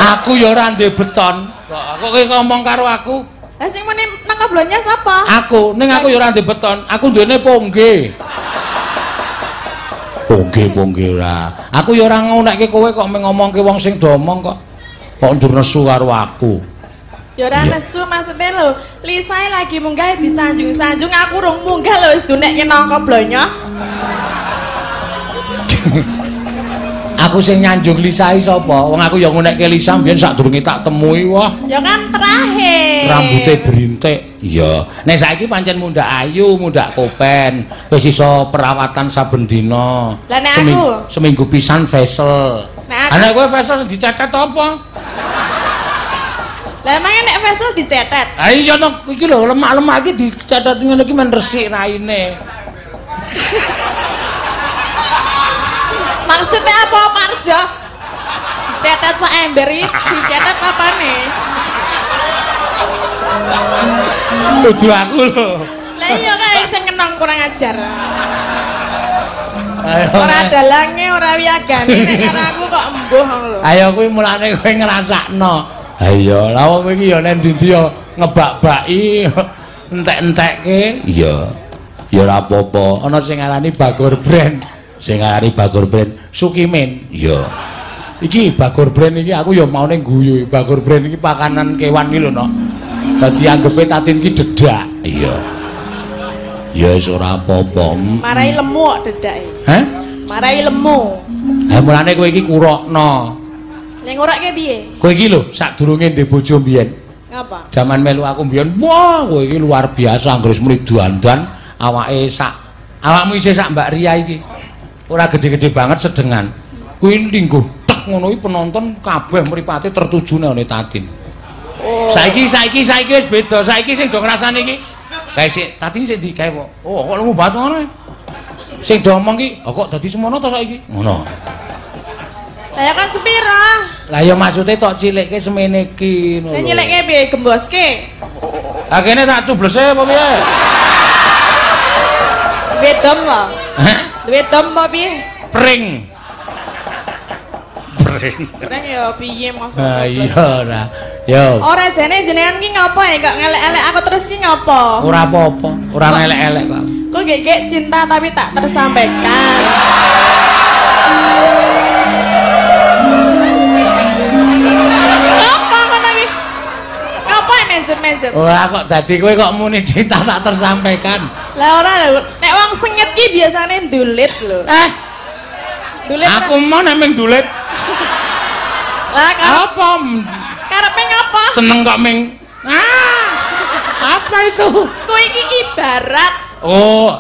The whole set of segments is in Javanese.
Aku ya ora ndek beton. Kok kowe ngomong karo aku? Lah sing muni nangka blonyo sapa? Aku, ning aku ya ora ndek beton. Aku duwene pongge. Pongge-pongge ora. Aku ya ora ngunekke kowe kok ngomongke wong sing do omong kok. Kok ndur nesu karo aku. Ya ora nesu maksudnya lho, Lisa lagi munggah disanjung-sanjung aku rung munggah lho wis dunekke nangka blonyo. Aku sing nyanjung Lisa iki sapa? Wong aku ya ngunekke Lisa mbiyen sadurunge tak temui wah. Ya kan terakhir. Rambute brintik. Iya. Nek saiki pancen mundhak ayu, mundhak kopen, wis iso perawatan saben dina. Lah nek aku seminggu pisan facial. Nek kowe facial dicetet apa? Lah emangnya nek facial dicetet? Ha iya to, iki lho lemak-lemak iki dicetet ngene iki men resik raine. Maksudnya apa Parjo? Dicetet sak ember iki dicetet apane? Kudu aku lho. Lah iya kae sing kenong kurang ajar. Ora dalange, ora wiyagane nek karo aku kok embuh lho. Ayo kuwi mulane kowe ngrasakno. Ha iya, lah wong iki ya nek ndi-ndi ya ngebak-baki entek-entekke. Iya. Ya ora apa-apa. Ana sing ngarani Bagor Brand. Sing ngarani Bagor Brand Sukimin. Iya. Iki Bagor Brand iki aku ya maune guyu. Bagor Brand iki pakanan kewan iki lho, Nok. Dadi anggepe Tatin iki dedak. Iya. Ya wis ora apa-apa. Marai lemu kok dedake. Hah? Marai lemu. Lah mulane kowe iki kurokno. Nek ngurakke piye? Kowe iki lho sadurunge ndek bojo mbiyen. Ngapa? Jaman melu aku mbiyen, wah kowe iki luar biasa anggere muni dandan awake sak awakmu isih sak Mbak Ria iki. Ora gede-gede banget sedengan. Kuwi lingguh tek ngono iki penonton kabeh mripate tertuju nang Tatin. Oh. Saiki wis beda. Saiki sing do ngrasani iki kae sik Tatin sik ndi kae kok. Oh, kok lemu banget ngono. Sing do omong ki, oh, kok dadi semono to saiki? Ngono. Lah ya kan sepira? Lah ya maksude tok cilikke semene iki ngono. Lah nyilikke piye gemboske? Lah kene tak cublese apa piye? Duwe dom apa? Hah? Duwe dom apa piye? Pring. Pring. Pring ya piye maksudnya? Ha iya ora. Yo. Ora jane jenengan ki ngopo ya kok ngelek-elek aku terus ki ngopo? Ora apa-apa, ora ngelek-elek kok. Kok gek-gek cinta tapi tak tersampaikan. Ngopo ngono ki? Ngopo menjem-menjem? Ora kok dadi kowe kok muni cinta tak tersampaikan. Lah ora lho, nek wong sengit ki biasane ndulit lho. Eh. Ndulit. Aku mau nek ming ndulit. Lah apa? Karepe ngapa? Seneng kok ming. Ah. Apa itu? Kowe iki ibarat. Oh,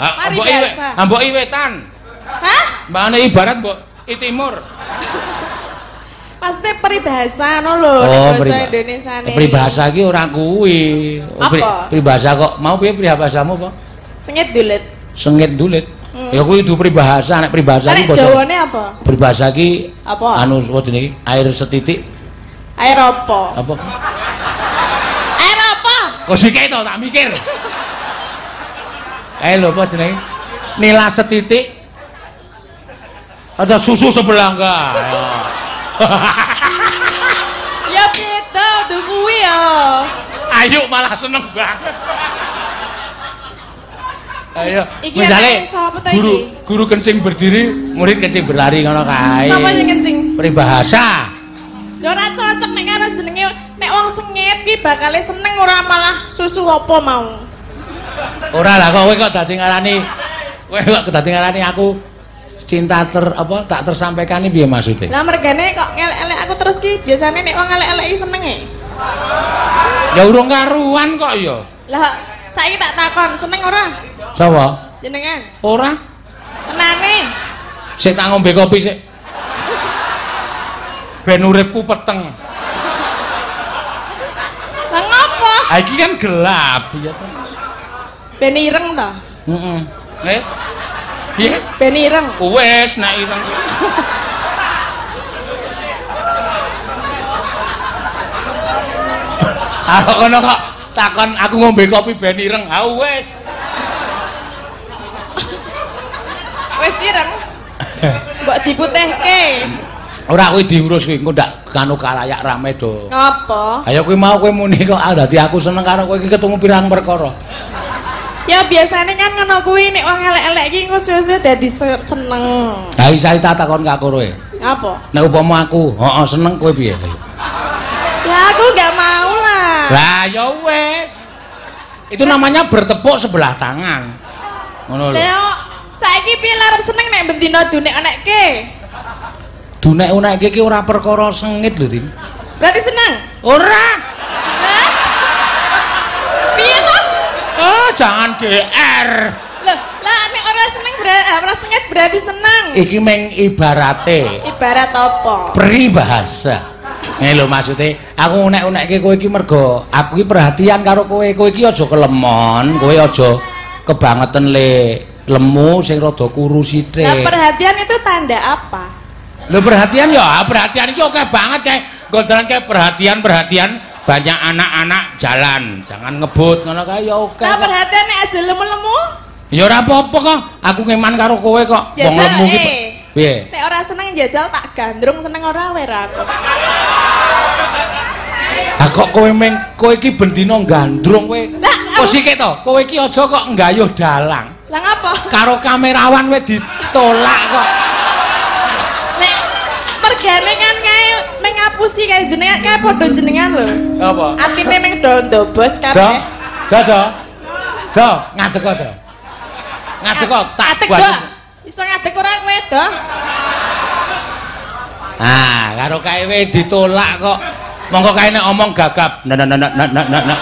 mbok iwetan. Hah? Mbane ibarat mbok i timur. Maksudnya peribahasa ngono lho, oh, bahasa Indonesia ne. Peribahasa iki ora kuwi. Peribahasa kok mau piye peribahasamu apa? Sengit dulit. Sengit dulit. Ya kuwi kudu peribahasa, nek peribahasa iki basa Jawane apa? Peribahasa iki apa? Anu apa jenenge? Air setitik. Air apa? Apa? Air apa? Kok sik to tak mikir. Kae lho apa jenenge? Nila setitik. Ada susu sebelangga. Ya beda tuh kuwi ya. Ayo malah seneng banget. Ayo, misalnya guru kencing berdiri, murid kencing berlari ngono kae. Sapa sing kencing? Peribahasa. Ya ora cocok nek karo jenenge nek wong sengit kuwi bakale seneng ora malah susu apa mau. Ora lah kok kowe kok dadi ngarani kowe kok dadi ngarani aku cinta ter apa tak tersampaikan ini piye maksudnya? Lah mergane kok ngelek-elek aku terus ki biasane nek wong ngelek-elek iki seneng e. Ya urung karuan kok ya. Lah saiki tak takon seneng ora? Sapa? Jenengan. Ora. Tenane. Sik tak ngombe kopi sik. Ben uripku peteng. Lah ngopo? Ha iki kan gelap ya to. Ben ireng to? Heeh. Eh. Piye? Ben ireng. Wes nek ireng. Ah kono kok takon aku ngombe kopi ben ireng. Ha wes. Wes ireng. Mbok diputihke. Ora kuwi diurus kuwi engko ndak kanu kalayak rame do. Ngapa? Ayo kuwi mau kowe muni kok dadi aku seneng karo kowe iki ketemu pirang perkara. Ya biasane kan ngono kuwi nek wong elek-elek iki engko suwe-suwe dadi seneng. Ha isa tak takon karo kowe. Apa? Nek upama aku, heeh seneng kowe piye? Ya aku enggak mau lah. Lah ya wis. Itu namanya bertepuk sebelah tangan. Ngono lho. Lah saiki piye arep seneng nek bendina dunek-unekke? Dunek-unekke iki ora perkara sengit lho, Din. Berarti seneng? Ora. Lah. Piye to? Oh, jangan GR. Loh, lah nek ora seneng berarti ora sengit berarti seneng. Iki meng ibarate. Ibarat apa? Peribahasa. Ngene lho maksude, aku unek-unekke kowe iki mergo aku iki perhatian karo kowe. Kowe iki aja kelemon, kowe aja kebangetan le lemu sing rada kuru sithik. Lah perhatian itu tanda apa? Lho perhatian ya, perhatian iki akeh banget kae. Gondolan kae perhatian-perhatian banyak anak-anak jalan, jangan ngebut ngono kae ya oke. Lah perhatian nek aja lemu-lemu? Ya ora apa-apa kok, aku ngeman karo kowe kok. Wong lemu iki piye? Nek ora seneng jajal tak gandrung, seneng ora wae aku. Ha kok kowe meng kowe iki bendina gandrung kowe. Kok sikik to? Kowe iki aja kok nggayuh dalang. Lah ngapa? Karo kamerawan kowe ditolak kok. Nek mergane kan kae meng ngapusi kae jenengan kae padha jenengan lho. Apa? Atine meng do ndobos kabeh. Do do. Do ngadeg kok do. Ngadeg kok tak buat. Iso ngadeg ora kowe do? Ah, karo kae we ditolak kok. Monggo kae nek omong gagap. Nah nah nah nah nah nah.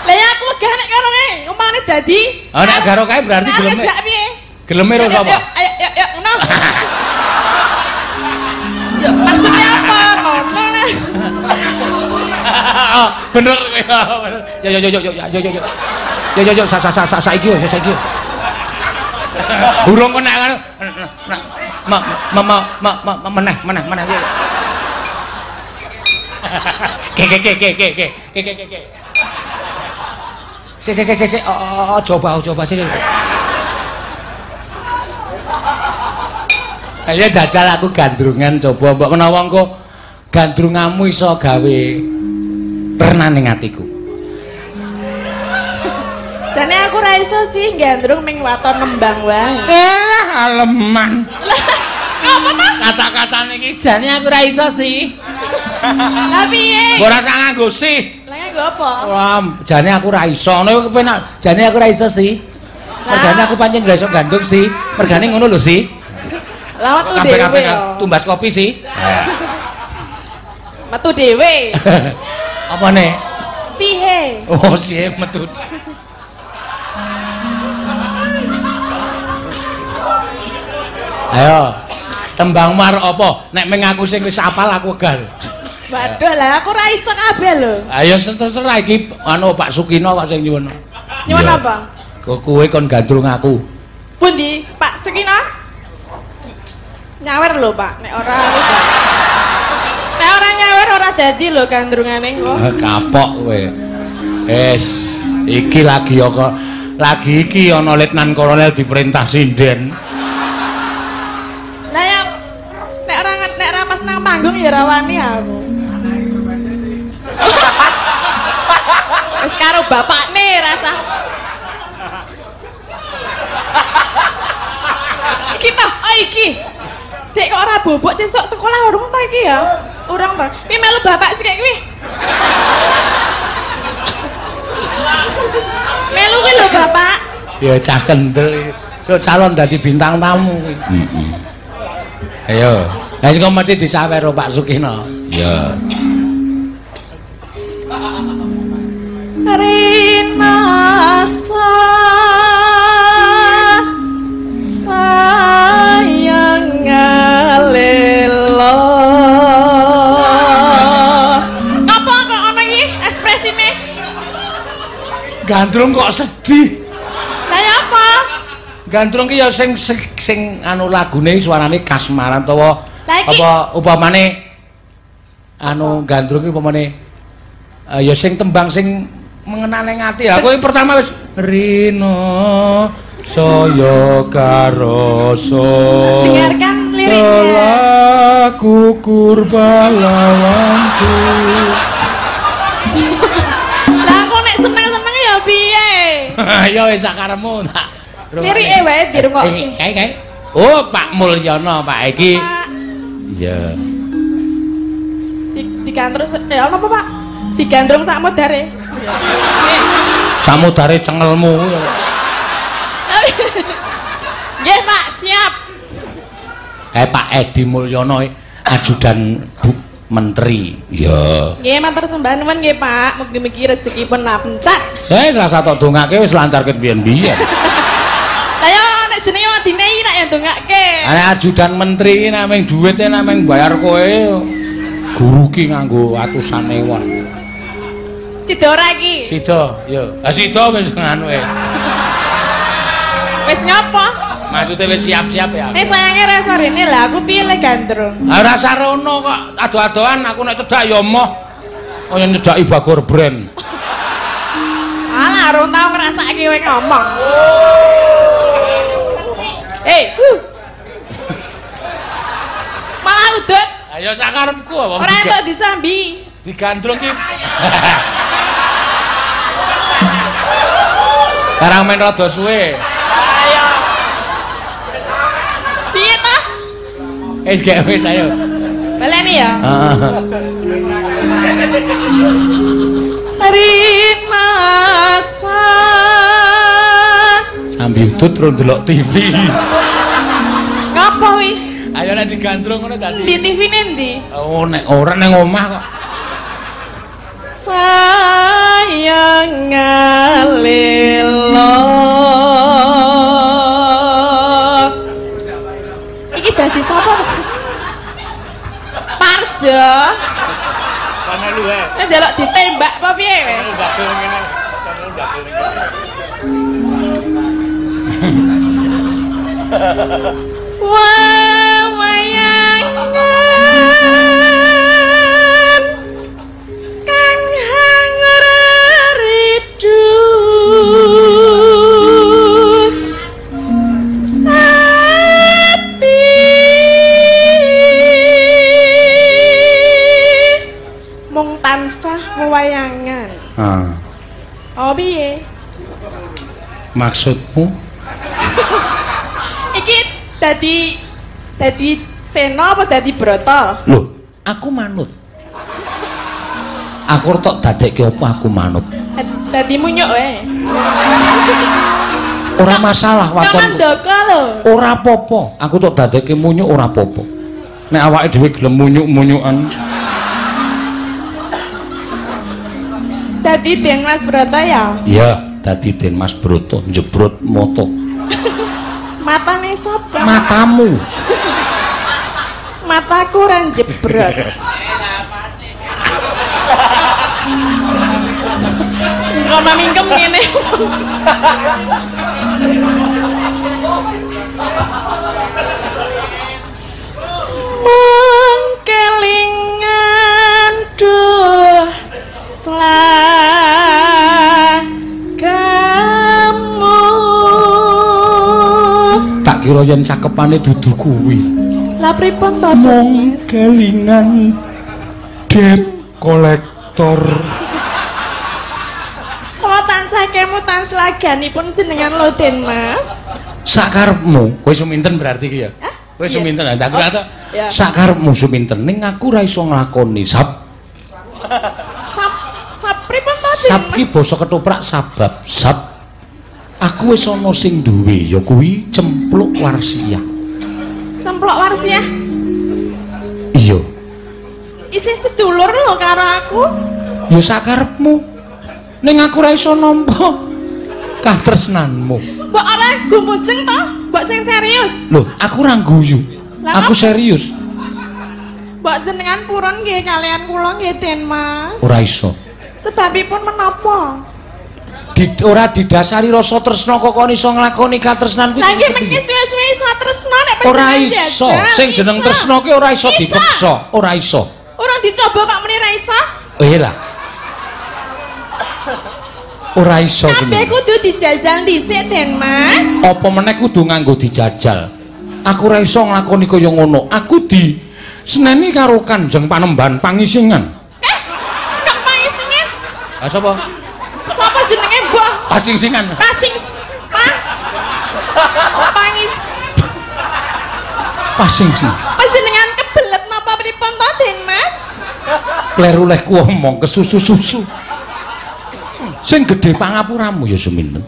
Lah ya aku gak nek karo kae, omongane dadi. Oh nek karo kae berarti geleme. Geleme ro sapa? Ayo ayo ayo ngono. Ya maksudnya apa? Ngono nah. Bener kowe. Yo yo yo yo yo yo yo. Yo yo yo sa sa sa saiki yo saiki. Burung kok nek ma ma ma ma meneh meneh meneh. Ke ke ke ke ke ke ke ke ke. Se se se se se oh coba coba sih. Ayo jajal aku gandrungan coba mbok menawa engko gandrunganmu iso gawe renane atiku. Jane aku ra iso sih gandrung ming waton nembang wae. Eh aleman. Ngapa ta? Kata-katane iki jane aku ra iso sih. Lah piye? Ora sak nganggo sih. Lah nganggo apa? Ora, jane aku ra iso. Ngono kepenak. Jane aku ra iso sih. Mergane aku pancen ra iso gandrung sih. Mergane ngono lho sih. Lah metu dhewe. Tumbas kopi sih. Metu dhewe. Apa nek? Sihe. Oh, sihe metu. Ayo, tembang mar apa? Nek meng aku sing wis apal aku egal. Waduh, lah aku ora iso kabeh lho. Ayo terserah iki anu Pak Sukino kok sing nyuwun. Nyuwun apa? Kowe kon gandrung aku. Pundi, Pak Sukino? Nyawer lho, Pak. Nek ora aku. Nek ora nyawer ora dadi lho gandrungane engko. Kapok kowe. Wis, iki lagi kok lagi iki ana letnan kolonel diperintah sinden. Lah ya nek ora nek ora pas nang panggung ya ora wani aku. Wis karo bapakne rasa. Iki toh, oh iki. Dek kok ora bobok sesuk sekolah urung ta iki ya? Urung ta. Pi melu bapak sik kuwi. Melu kuwi lho bapak. Ya cah kendel iki. Sok calon dadi bintang tamu kuwi. Heeh. Ayo. Lah sing mesti disawer Pak Sukino. Ya. Rinasa sayang ngalelo. Apa kok ana iki ekspresine? Gandrung kok sedih. Lah ya apa? Gandrung ki ya sing sing anu lagune suarane kasmaran utawa apa upamane anu gandrung ki upamane ya sing tembang sing mengena ning ati. Lah kowe pertama wis rino saya karasa. Dengarkan liriknya. Telah kukur pahlawanku. Lah aku nek seneng-seneng ya piye? Ya wis sakarepmu tak. Lirike wae dirungokke. Kae. Oh, Pak Mulyono, Pak iki. Iya. Digandrung ya apa, Pak? Digandrung sak modare. Samudare cengelmu. Nggih, Pak, siap. Pak Edi Mulyono ajudan Bu Menteri. Iya. Nggih, matur sembah nuwun nggih, Pak. Mugi-mugi rezekipun lancar. Salah tok dongake wis lancar ket biyen-biyen. Lah ya nek jenenge wong dinehi nek ya ndongake. Nek ajudan menteri iki nek mung duwite nek mung bayar kowe guru ki nganggo atusan ewon. Sida ora iki? Sida, ya. Lah sida wis nganu e. Wis ngapa? Maksudnya wis siap-siap ya. Nek sayange ra sarene lah aku piye le gandrung. Ora sarono kok ado-adoan aku nek cedak ya emoh. Kaya nyedaki Bagor Brand. Alah rong tau ngrasake kowe ngomong. Malah udut. Ayo sakarepku wong. Ora entuk disambi. Digandrung ki. Karang men rada suwe. Ayo. Piye ta? Wis gek wis ayo. Baleni ya. Heeh. Rinasa. Sambi udut terus ndelok TV. Ngapa wi? Ayo nek digandrung ngono dadi. Di TV ne ndi? Oh nek ora ning omah kok. Sayang ngalelo. Iki dadi sapa? Parjo. Kana luwe. Nek ndelok ditembak apa piye kowe? Ndagel ngene. Kana ndagel ngene. Wawayangan kang hangar ridu ati mung tansah wayangan. Oh piye maksudmu? Iki dadi Sena apa dadi Brata? Loh, aku manut. Aku tok dadekke apa aku manut. Dadi munyuk wae. Ora masalah waton. Kamandaka lho. Ora apa-apa. Aku tok dadekke munyuk ora apa-apa. Nek awake dhewe gelem munyuk-munyukan. Dadi Den Mas Brata ya? Iya, dadi Den Mas Brata njebrot moto. Matane sapa? Matamu. Mataku ora njebrot. Sengkono mingkem ngene. Mung kelingan duh slagamu. Tak kira yen cakepane dudu kuwi. Lah pripun to? Mung kelingan debt kolektor. Kula tansah kemutan slaganipun jenengan lho Den Mas. Sakarepmu, kowe suminten berarti iki ya? Kowe suminten, tak kira to. Sakarepmu suminten ning aku ora iso nglakoni sab. Sab sab pripun to Den Mas? Sab ki basa ketoprak sabab. Sab aku wis ana sing duwe ya kuwi Cempluk Warsiah. Cempluk Warsiah? Iya. Isih sedulur lho karo aku. Ya sakarepmu. Ning aku ora iso nampa katresnanmu. Mbok ora gumujeng to? Mbok sing serius. Lho, aku ora guyu. Aku serius. Mbok jenengan purun nggih kalian kula nggih Den Mas. Ora iso. Sebabipun menapa? Ora didasari rasa tresna kok kon iso nglakoni katresnan kuwi. Lah nggih mengki suwe-suwe iso tresna nek ora iso. Sing jeneng tresna ki ora iso dipeksa, ora iso. Ora dicoba kok muni ora iso? Oh iya lah. Ora iso kuwi. Kabeh kudu dijajal dhisik Den Mas. Apa meneh kudu nganggo dijajal? Aku ora iso nglakoni kaya ngono. Aku di seneni karo Kanjeng Panembahan Pangisingan. Kok Pangisingan? Lah sapa? Sapa jenenge, Mbah? Pasingsingan. Pasing pa? Pangis. Pasingsingan. Panjenengan kebelet napa pripun to, Den Mas? Kleru lehku omong kesusu-susu. Sing gedhe pangapuramu ya Suminten.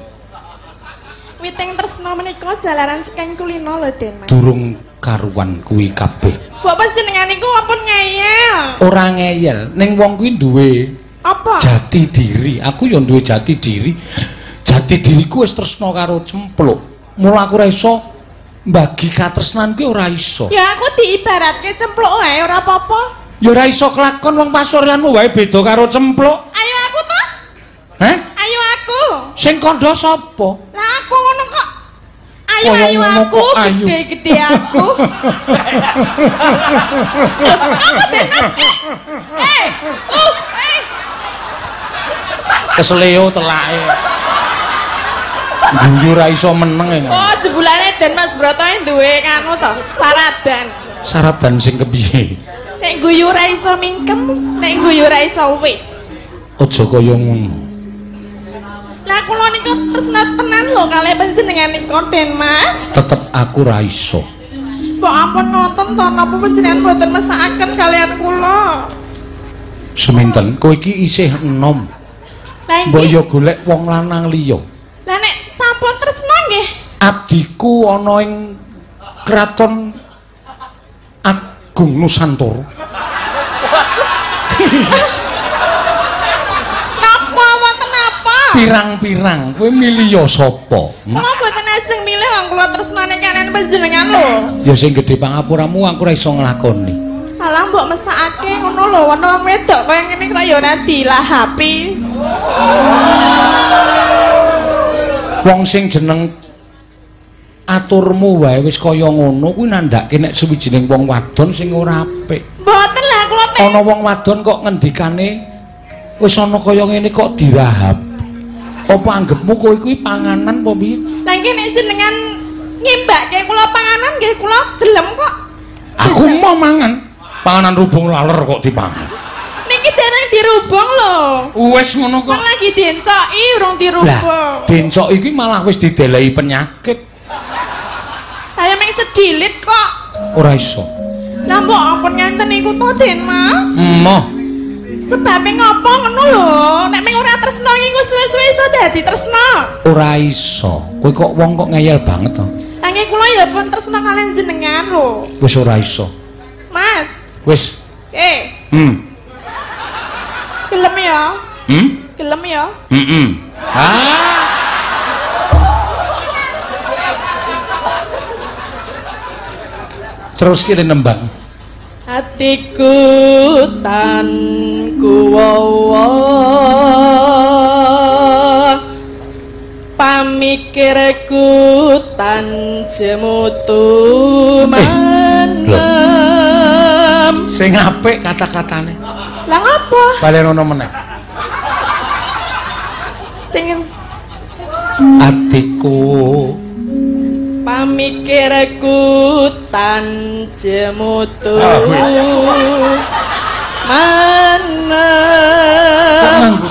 Witing tresna menika jalaran saking kulino lho, Den Mas. Durung karuan kuwi kabeh. Mbok panjenengan niku ampun ngeyel. Ora ngeyel, ning wong kuwi duwe apa? Jati diri. Aku ya duwe jati diri. Jati diriku wis tresna karo Cempluk. Mula aku ora iso mbagi katresnan kuwi ora iso. Ya aku diibaratke cempluk wae ora apa-apa. Ya ora iso kelakon wong pasuryanmu wae beda karo cempluk. Ayo aku to. Heh? Ayo aku. Sing kandha sapa? Lah aku ngono kok. Ayo ayo aku, gede-gede aku. Apa Den Mas? Kesleo telake. Guyu ora iso meneng. Oh, jebulane Den Mas Broto duwe kanu to, saradan. Saradan sing kepiye? Nek guyu ora iso mingkem, nek guyu ora iso wis. Aja kaya ngono. Lah kula niku tresna tenan lho kalih panjenengan niku Den Mas. Tetep aku ora iso. Mbok ampun nonton to napa panjenengan mboten mesakaken kalian kula. Suminten, kowe iki isih enom. Mbok ya golek wong lanang liya. Lah nek sampun tresna nggih. Abdiku ana ing Kraton Agung Nusantara. Napa wonten apa? Pirang-pirang kowe milih ya sapa? Kula mboten ajeng milih wong kula tresnane kalian panjenengan lho. Ya sing gedhe pangapuramu aku ora iso nglakoni. Alah mbok mesakake ngono lho, ana wong wedok kaya ngene kok ya ora dilahapi. Wong sing jeneng aturmu wae wis kaya ngono kuwi nandhake nek suwijining wong wadon sing ora apik. Mboten lah kula teh. Ana wong wadon kok ngendikane wis ana kaya ngene kok dirahap. Apa anggepmu kowe kuwi panganan apa piye? Lah nggih nek jenengan ngimbake kula panganan nggih kula gelem kok. Aku mau mangan. Panganan rubung laler kok dipangan. Niki dereng dirubung lho. Wis ngono kok. Wong lagi diencoki urung dirubung. Lah, diencoki iki malah wis didelehi penyakit. Saya mung sedilit kok. Ora iso. Lah mbok ampun ngenten niku to, Den Mas. Emoh. Sebabe ngopo ngono lho? Nek mung ora tresna iki suwe-suwe iso dadi tresna. Ora iso. Kowe kok wong kok ngeyel banget to. Lah nggih kula ya pun tresna kalian jenengan lho. Wis ora iso. Mas. Wis. Gelem ya? Gelem ya? Heeh. Ah. Terus kene nembang. Atiku tan kuwawa pamikirku tan jemutu manem. Sing apik kata-katane. Lah ngapa? Balenono meneh. Sing atiku pamikirku tan jemutu manem. Kalbu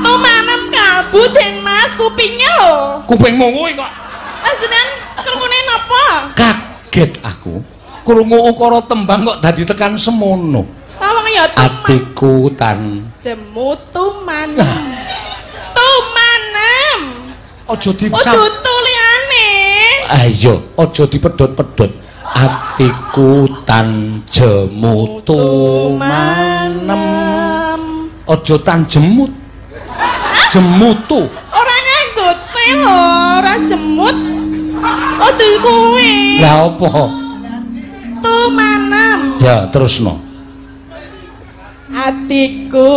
tumanem kalbu Den Mas kupinge lho. Kupingmu kuwi kok. Lah jenengan krungune napa? Kaget aku. Krungu ukara tembang kok dadi tekan semono. Tawang ya atiku tan jemutu manem. Tumanem. Aja dipesat. Udu liyane. Ayo, aja dipedhot-pedhot. Atiku tan jemutu manem. Aja tan jemut. Jemutu. Ora nganggo te lho, ora jemut. Udu kuwi. Lah apa? Tumanem. Ya, terusno. Atiku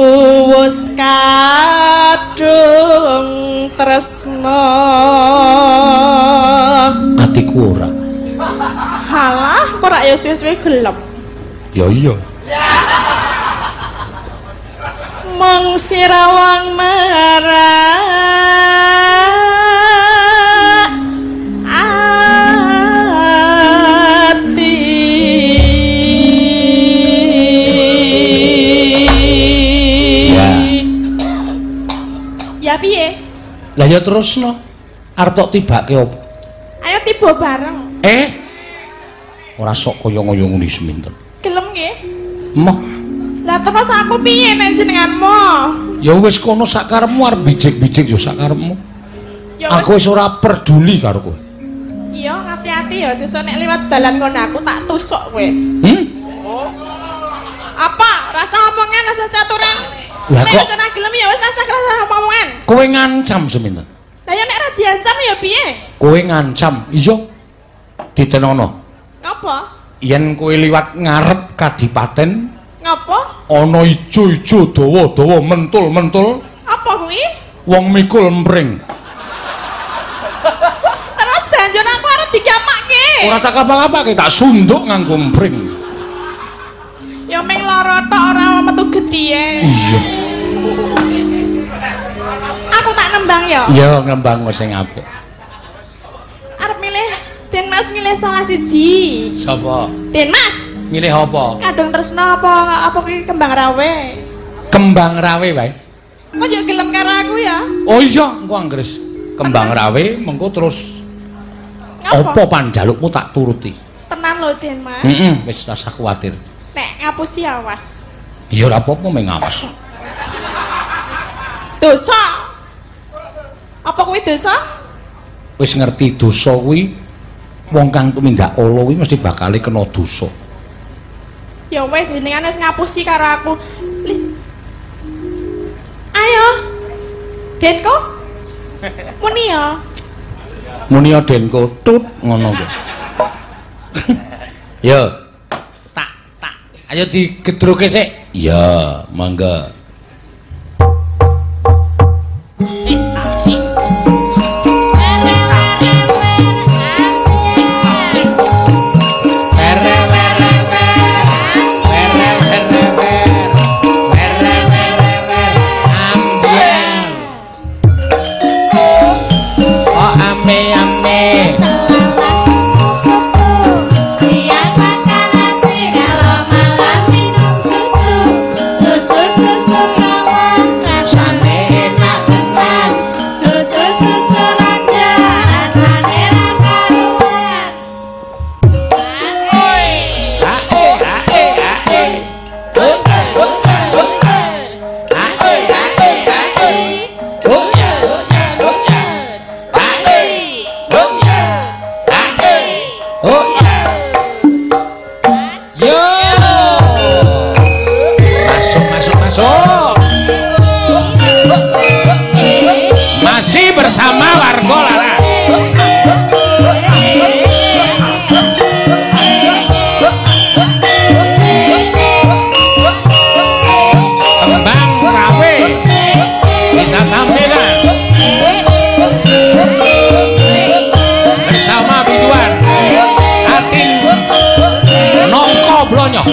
wis kadung tresna. Atiku ora. Halah, kok ora ya suwe-suwe gelem. Ya iya. Mung sirawang marang. Lah ya terusno. Arep tok tibake opo? Ayo tiba bareng. Ora sok kaya ngoyo ngene seminten. Gelem nggih? Emoh. Lah terus aku piye nek jenenganmu? Ya wis kono sakarepmu arep bijik-bijik ya sakarepmu. Ya aku wis ora peduli karo kowe. Iya, hati-hati ya sesuk nek liwat dalan kono aku tak tusuk kowe. Hmm? Apa? Rasa omongan, rasa caturan. Lah nek kok wis ora gelem ya wis rasa omongan. Kowe ngancam seminten. Lah ya nek ora diancam ya piye? Kowe ngancam, iya. Ditenono. Ngapa? Yen kowe liwat ngarep kadipaten, ngapa? Ana ijo-ijo dawa-dawa mentul-mentul. Apa kuwi? Wong mikul empring. Terus banjur aku arep digamake. Ora tak apa-apake, tak sunduk nganggo empring. Ya ming lara tok ora metu getihe. Iya. Aku tak nembang ya. Iya, nembang sing apik. Arep milih Den Mas milih salah siji. Sapa? Den Mas. Milih apa? Kadung tresno apa apa kuwi kembang rawe? Kembang rawe wae. Kok yo gelem karo aku ya? Oh iya, engko anggres kembang rawe mengko terus apa panjalukmu tak turuti. Tenan lho Den Mas. Heeh, wis rasah kuwatir. Nek ngapusi awas. Ya ora apa-apa meng awas. Dosa. Apa kuwi dosa? Wis ngerti dosa kuwi wong kang tumindak ala kuwi mesti bakale kena dosa. Ya wis jenengan wis ngapusi karo aku. Ayo. Denko. Muni ya. Muni ya Denko tut ngono kuwi. Yo. Tak tak. Ayo digedroke sik. Iya, monggo. Bersama warga Laras. Kembang rawe kita tampilkan bersama biduan Atin Nongko Blonyo.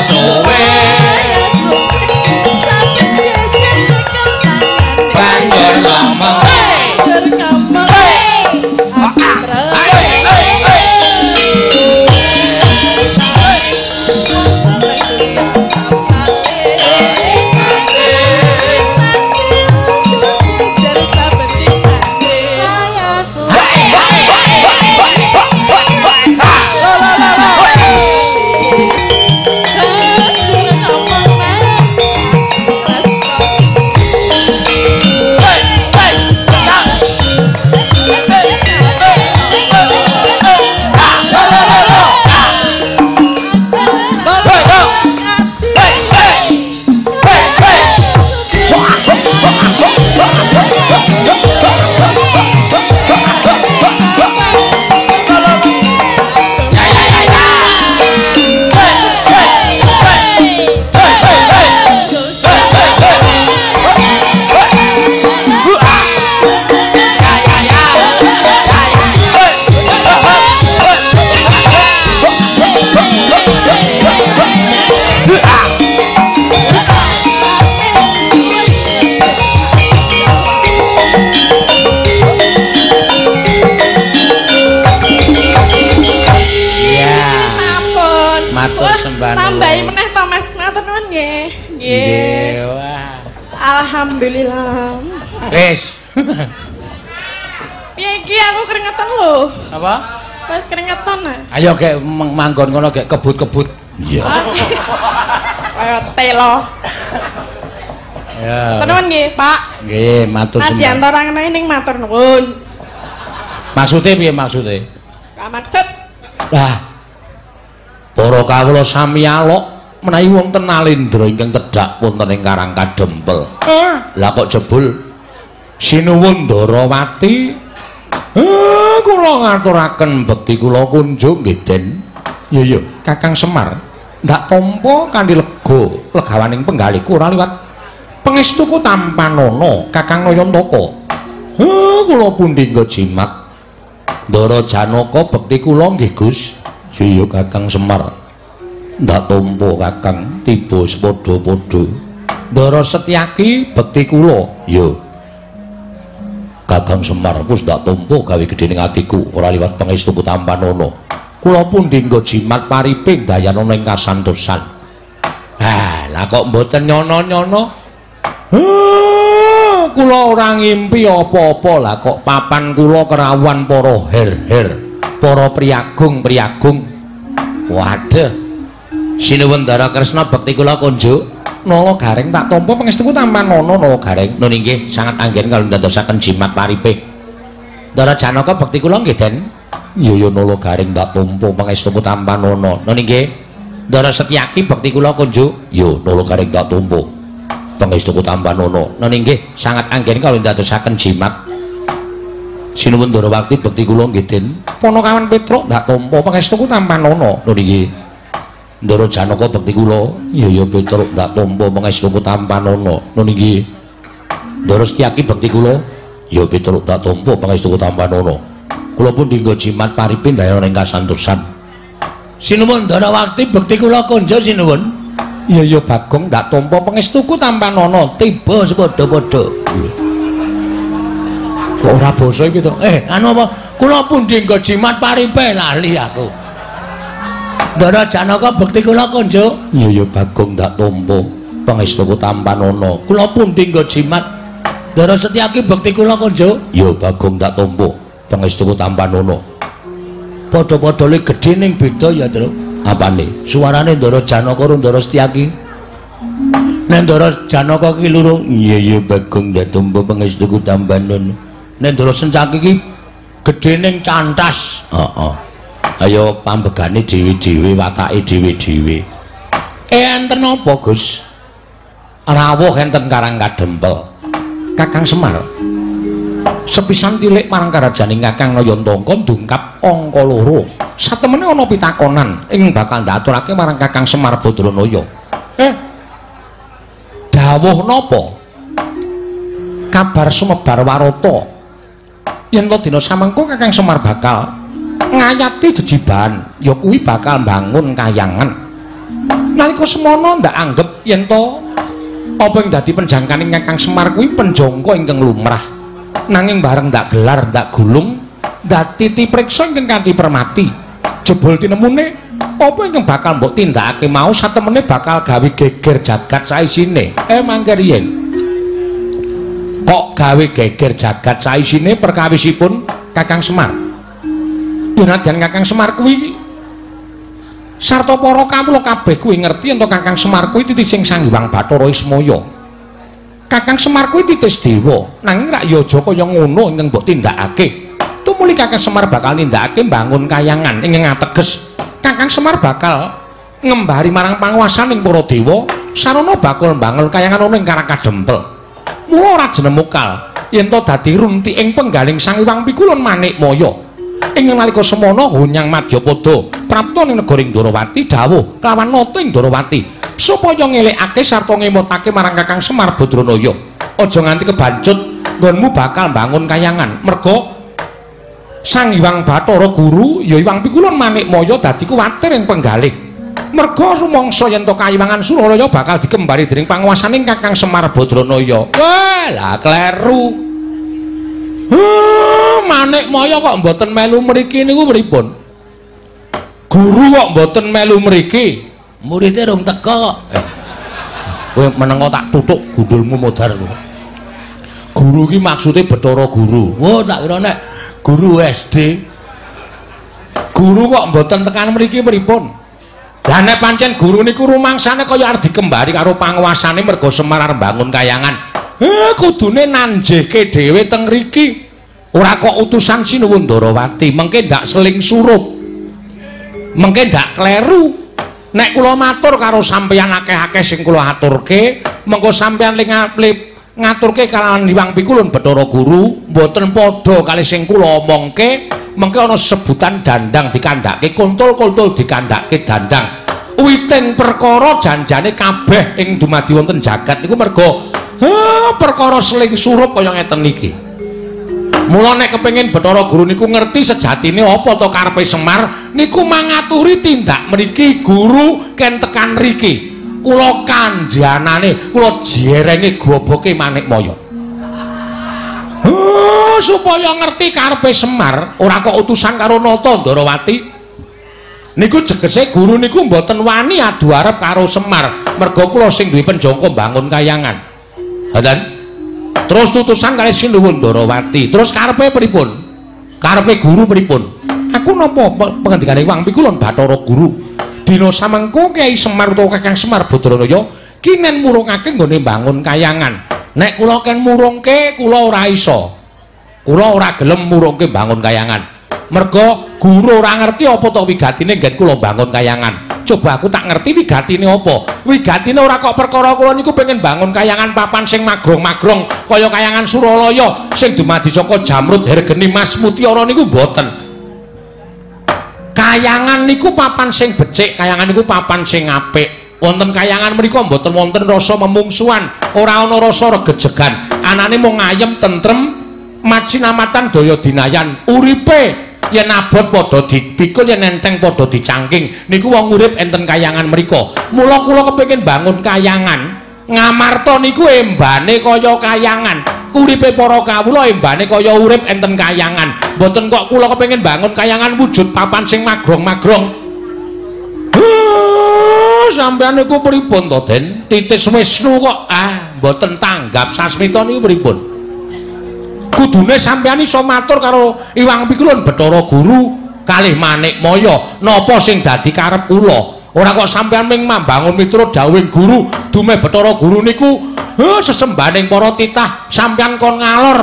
suwe. Banjur ngomong. Banjur ngomong. Tambahi meneh to Mas, matur nuwun nggih. Nggih. Wah. Alhamdulillah. Wis. Piye iki aku keringetan lho. Apa? Wis keringetan. Ayo gek manggon kono gek kebut-kebut. Iya. Kaya telo. Ya. Matur nuwun nggih, Pak. Nggih, matur sembah. Nadyan ora ngene ning matur nuwun. Maksude piye maksude? Ka maksud. Lah. Para kawula sami alok menawi wonten Nalendra ingkang tedhak wonten ing Karang Kadempel. Lah kok jebul sinuwun Ndarawati kula ngaturaken bekti kula kunjung nggih Den. Iya iya, Kakang Semar ndak tampa kanthi lega legawaning penggalihku ora liwat pangestuku tampanana Kakang Nayantaka. Kula pundi nggo jimat Ndara Janaka bekti kula nggih Gus. Iya Kakang Semar ndak tampa Kakang tiba sepadha-padha. Ndara Setyaki bekti kula. Ya Kakang Semar wis ndak tampa gawe gedhe ning atiku ora liwat pangestuku tampanana. Kula pundi nggo jimat pariping dayanana ing kasantosan. Ah, lah kok mboten nyono-nyono? Kula ora ngimpi apa-apa. Lah kok papan kula kerawan para her-her, para priyagung-priyagung. Waduh. Sinuwun Ndara Kresna bekti kula kunjuk. Nala Gareng tak tampa pangestuku tampanana Nala Gareng. Nun inggih sangat anggen kalau ndadosaken jimat paripe. Ndara Janaka bekti kula nggih Den. Iya ya Nala Gareng tak tampa pangestuku tampanana. Nun inggih. Ndara Setyaki bekti kula kunjuk. Ya Nala Gareng tak tampa pangestuku tampanana. Nun inggih sangat anggen kalau ndadosaken jimat. Sinuwun Ndarawati bekti kula nggih Den. Panakawan Petruk ndak tampa pangestuku tampanana. Nun inggih. Ndara Janaka bekti kula. Iya ya Petruk ndak tampa pangestuku tampanana. Nun inggih. Ndara Setyaki bekti kula. Ya Petruk ndak tampa pangestuku tampanana. Kula pun dinggo jimat paripin dayana ing kasantosan. Sinuwun Ndarawati bekti kula konjo sinuwun. Iya ya Bagong ndak tampa pangestuku tampanana. Tiba sepadha-padha. Kok ora basa iki to? Anu apa? Kula pundi nggo jimat paripe lali aku. Ndara Janaka bekti kula konjo. Iya ya Bagong ndak tampa pangestuku tampanana. Kula pundi nggo jimat. Ndara Setyaki bekti kula konjo. Ya Bagong ndak tampa pangestuku tampanana. Padha-padha le gedhe ning beda ya, Truk. Apane? Suarane Ndara Janaka karo Ndara Setyaki. Nek Ndara Janaka ki loro, iya ya Bagong ndak tampa pangestuku tampanana. Nek Ndara Setyaki ki gedhe ning cantas. Heeh. Ayo pambegane dhewe-dhewe, watake dhewe-dhewe. Enten apa, Gus? Rawuh enten Karang Kadempel. Kakang Semar sepisan tilik marang karajaning Kakang Nayantaka ndungkap angka loro. Satemene ana pitakonan ing bakal ndaturake marang Kakang Semar Badranaya. Dawuh napa? Kabar sumebar warata yen to dina samengko Kakang Semar bakal ngayati jejiban, ya kuwi bakal mbangun kayangan. Nalika semono ndak anggep yen to apa ing dadi penjangkaning Kakang Semar kuwi penjangka ingkang lumrah. Nanging bareng ndak gelar, ndak gulung, ndak titi priksa ingkang kanthi permati. Jebul tinemune apa ingkang bakal mbok tindakake mau satemene bakal gawe geger jagat saisine. Mangke riyen. Kok gawe geger jagat saisine perkawisipun Kakang Semar? Ya nadyan Kakang Semar kuwi sarta para kawula kabeh kuwi ngerti yen Kakang Semar kuwi titising Sang Hyang Bathara Ismaya. Kakang Semar kuwi titis dewa, nanging rak ya aja kaya ngono ingkang mbok tindakake. Tumuli Kakang Semar bakal nindakake mbangun kayangan ingkang ateges Kakang Semar bakal ngembari marang panguwasaning para dewa, sarana bakal mbangun kayangan ana ing Karang Kadempel. Mula ora jenemukal yen to dadi runti ing penggaling Sang Hyang Pikulun Manikmaya. Ing nalika semono Hunyang Madyapada prapta ning negara Ndorowati dawuh kelawan nata ing Ndorowati supaya ngelekake sarta ngemotake marang Kakang Semar Badranaya. Aja nganti kebancut nggonmu bakal mbangun kayangan merga Sang Hyang Bathara Guru ya Hyang Pikulun Manikmaya dadi kuwatir ing penggalih. Merga rumangsa yen to kayiwangan Suralaya bakal dikembari dening panguwasaning Kakang Semar Badranaya. Wah, lah kleru. Manikmaya kok mboten melu mriki niku pripun? Guru kok mboten melu mriki? Murite rung teka kok. Kowe menengo tak tutuk gundulmu modar kowe. Guru iki maksude Bathara Guru. Wah, tak kira nek guru SD. Guru kok mboten tekan mriki pripun? Lah nek pancen guru niku rumangsane kaya arep dikembari karo panguwasane merga Semar arep mbangun kayangan. Kudune nanjehke dhewe teng mriki. Ora kok utusan Sinuwun Ndorowati, mengke ndak seling surup. Mengke ndak kleru. Nek kula matur karo sampeyan akeh-akeh sing kula aturke, mengko sampeyan ngaturke kalawan Hyang Pikulun Bathara Guru, mboten padha kali sing kula omongke, mengke ana sebutan dandang dikandhake kontol-kontol dikandhake dandang. Witing perkara janjane kabeh ing dumadi wonten jagat niku merga perkara seling surup kaya ngeten iki. Mula nek kepengin Bathara Guru niku ngerti sejatine apa to karepe Semar niku mangaturi tindak mriki guru ken tekan mriki. Kula kandhanane, kula jerenge goboke Manikmaya. Supaya ngerti karepe Semar, ora kok utusan karo Nata Ndorowati. Niku jegese guru niku mboten wani adu arep karo Semar, merga kula sing duwe penjangka mbangun kayangan. Ngoten. Terus tutusan kali Sinuwun Ndorowati. Terus karepe pripun? Karepe guru pripun? Aku napa pengendikane Hyang Pikulun Bathara Guru. Dina samengko Kyai Semar utawa Kakang Semar Badranaya kinen murungake nggone mbangun kayangan. Nek kula ken murungke kula ora iso. Kula ora gelem murungke mbangun kayangan. Merga guru ora ngerti apa to wigatine nggen kula mbangun kayangan. Coba aku tak ngerti wigatine apa. Wigatine ora kok perkara kula niku pengen bangun kayangan papan sing magrong-magrong kaya kayangan Suralaya sing dumadi saka jamrud hergeni mas mutiara niku mboten. Kayangan niku papan sing becik, kayangan niku papan sing apik. Wonten kayangan mriku mboten wonten rasa memungsuhan, ora ana rasa regejegan. Anane mung ayem tentrem, macinamatan daya dinayan, uripe yen abot padha dipikul, yen enteng padha dicangking. Niku wong urip enten kayangan mriku. Mula kula kepengin bangun kayangan. Ngamarta niku embane kaya kayangan. Uripe para kawula embane kaya urip enten kayangan. Mboten kok kula kepengin bangun kayangan wujud papan sing magrong-magrong. Sampeyan niku pripun to, Den? Titis Wisnu kok mboten tanggap sasmita niku pripun? Kudune sampeyan iso matur karo Hyang Pikulun Bathara Guru kalih Manikmaya napa sing dadi karep kula. Ora kok sampeyan ming mambangun miturut dawuhing guru, dumeh Bathara Guru niku sesembahaning para titah, sampeyan kon ngalor.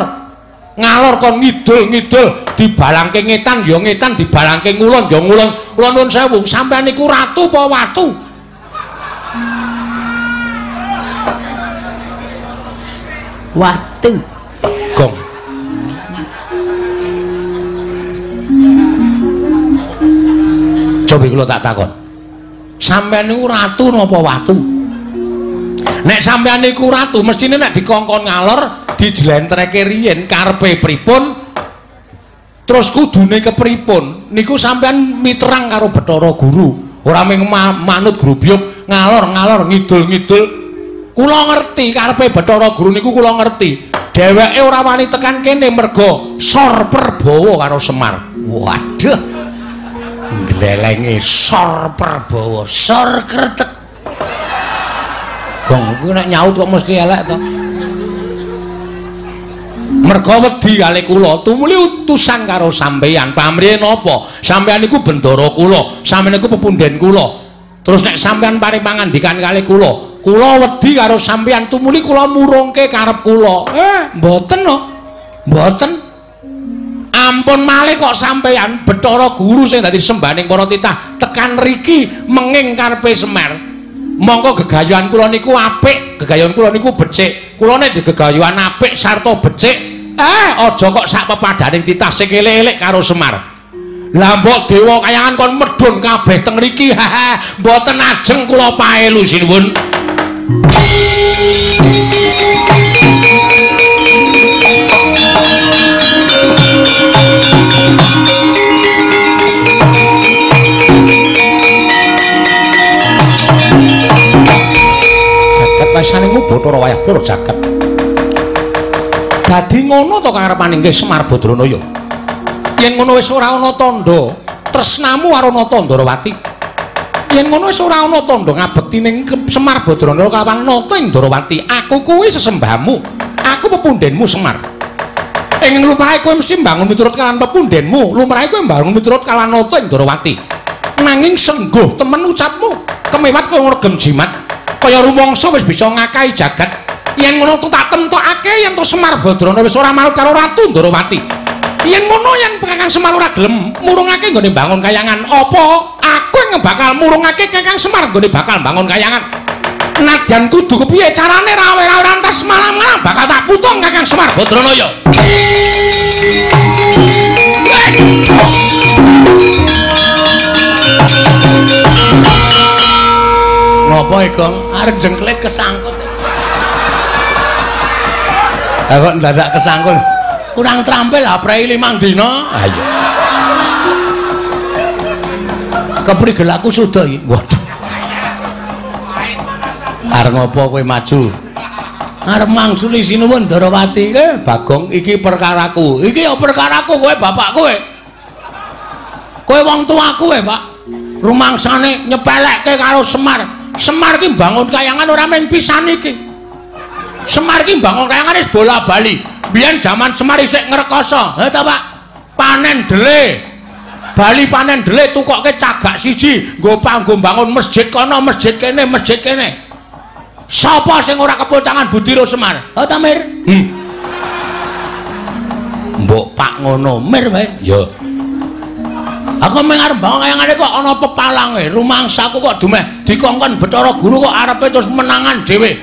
Ngalor kon ngidul-ngidul, dibalangke ngetan ya ngetan, dibalangke ngulon ya ngulon. Kula nuwun sewu, sampeyan niku ratu apa watu? Watu. Gong. Coba kula tak takon. Sampeyan niku ratu napa watu? Nek sampeyan niku ratu, mestine nek dikongkon ngalor dijlentreke riyen karepe pripun, terus kudune kepripun, niku sampeyan miterang karo Bathara Guru. Ora mung manut grubyuk ngalor-ngalor ngidul-ngidul. Kula ngerti karepe Bathara Guru niku kula ngerti. Dheweke ora wani tekan kene merga sor perbawa karo Semar. Waduh. Nglelenge sor perbawa, sor kretek. Gong kuwi nek nyaut kok mesti elek to. Merga wedi kalih kula, tumuli utusan karo sampeyan. Pamrihe napa? Sampeyan niku bendara kula, sampeyan niku pepunden kula. Terus nek sampeyan paring pangandikan kalih kula, kula wedi karo sampeyan tumuli kula murungke karep kula. Mboten no. Mboten. Ampun malih kok sampeyan Bathara Guru sing dadi sembahaning para titah tekan riki menging karepe Semar. Mongko gegayuhan kula niku apik, gegayuhan kula niku becik. Kula nek gegayuhan apik sarta becik, aja kok sak pepadaning titah sing elek-elek karo Semar. Lah mbok dewa kayangan kon medhun kabeh teng riki. Mboten ajeng kula paelu sinuwun. Jagat wasaning Bathara wayah plur jagat. Dadi ngono to karepane nggih Semar Badranaya. Yen ngono wis ora ana tandha tresnamu karo Nata Ndarawati. Yen ngono wis ora ana tandha ngabekti ning Semar Badranaya kawan Nata ing Ndarawati. Aku kuwi sesembahmu. Aku pepundenmu Semar. Ing lumrahe kowe mesti mbangun miturut kalawan pepundenmu, lumrahe kowe mbangun miturut kalawan Nata ing Ndarawati. Nanging sengguh temen ucapmu, kemewat kowe ngregem jimat. Kaya rumangsa wis bisa ngakahi jagat. Yen ngono tak temtokake yen to Semar Badranaya wis ora manut karo Ratu Ndarawati. Yen ngono yen Kakang Semar ora gelem murungake nggone bangun kayangan, apa aku yang bakal murungake Kakang Semar nggone bakal bangun kayangan? Nadyan kudu kepiye carane rawe-rawe rantas malam-malam bakal tak putung Kakang Semar Badranaya. Ngopo Gong? Arep jengklet kesangkut. Lah kok ndadak kesangkut? Kurang terampil aprei 5 dina. Ayo. Keprigel aku sudah iki. Waduh. Arep ngopo kowe maju? Arep mangsuli sinuwun Ndarawati. Bagong iki perkaraku. Iki ya perkaraku kowe bapak kowe. Kowe wong tuaku kowe, Pak. Rumangsane nyepelekke karo Semar. Semar ki mbangun kayangan ora mung pisan iki. Semar ki mbangun kayangan wis bola-bali. Biyen jaman Semar isih ngrekoso. Ha ta, Pak? Panen dele. Bali panen dele tukokke cagak siji nggo panggo mbangun masjid kono, masjid kene, masjid kene. Sapa sing ora kepul tangan budi ro Semar? Ha ta, Mir? Mbok Pak ngono, Mir wae. Ya. Aku mung arep mbangun kayangane kok ana pepalange, rumangsaku kok dumeh dikongkon Bathara Guru kok arepe terus menangan dhewe.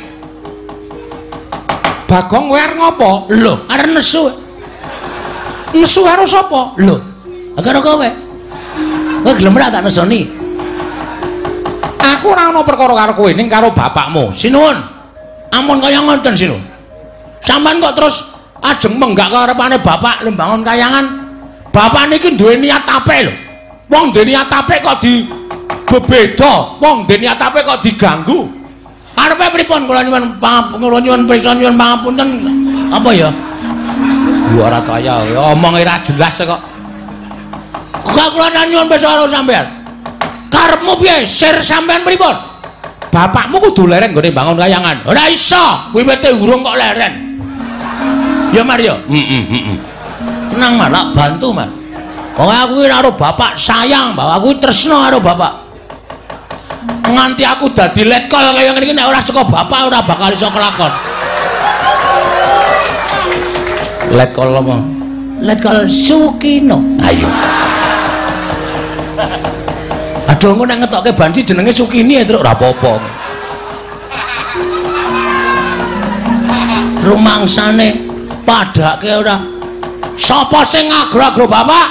Bagong kowe arep ngopo? Lho, arep nesu. Nesu karo sapa? Lho, karo kowe. Kowe gelem ora tak nesoni? Aku ora ana perkara karo kowe ning karo bapakmu. Sinuwun. Ampun kaya ngoten sinuwun. Sampeyan kok terus ajeng menggak karepane bapak le mbangun kayangan. Bapak niki duwe niat apik lho. Wong duwe niat apik kok di bebeda, wong duwe niat apik kok diganggu. Arepe pripun kula nyuwun kula nyuwun prisa nyuwun pangapunten apa ya? Ora kaya omong ora jelas kok. Kok kula nyuwun prisa karo sampean. Karepmu piye? Sir sampean pripun? Bapakmu kudu leren nggone bangun kayangan. Ora iso, wiwite urung kok leren. Ya Mar ya? Heeh. Tenang Mar, tak bantu Mar. Wong aku iki karo bapak sayang, bahwa aku tresno karo bapak. Nganti aku dadi letkol kaya ngene iki nek ora saka bapak ora bakal iso kelakon. Letkol apa? Letkol Sukino. Ayo. Aduh engko nek ngetokke banci jenenge Sukini ya truk ora apa-apa. Rumangsane padake ora. Sapa sing ngagro-agro bapak?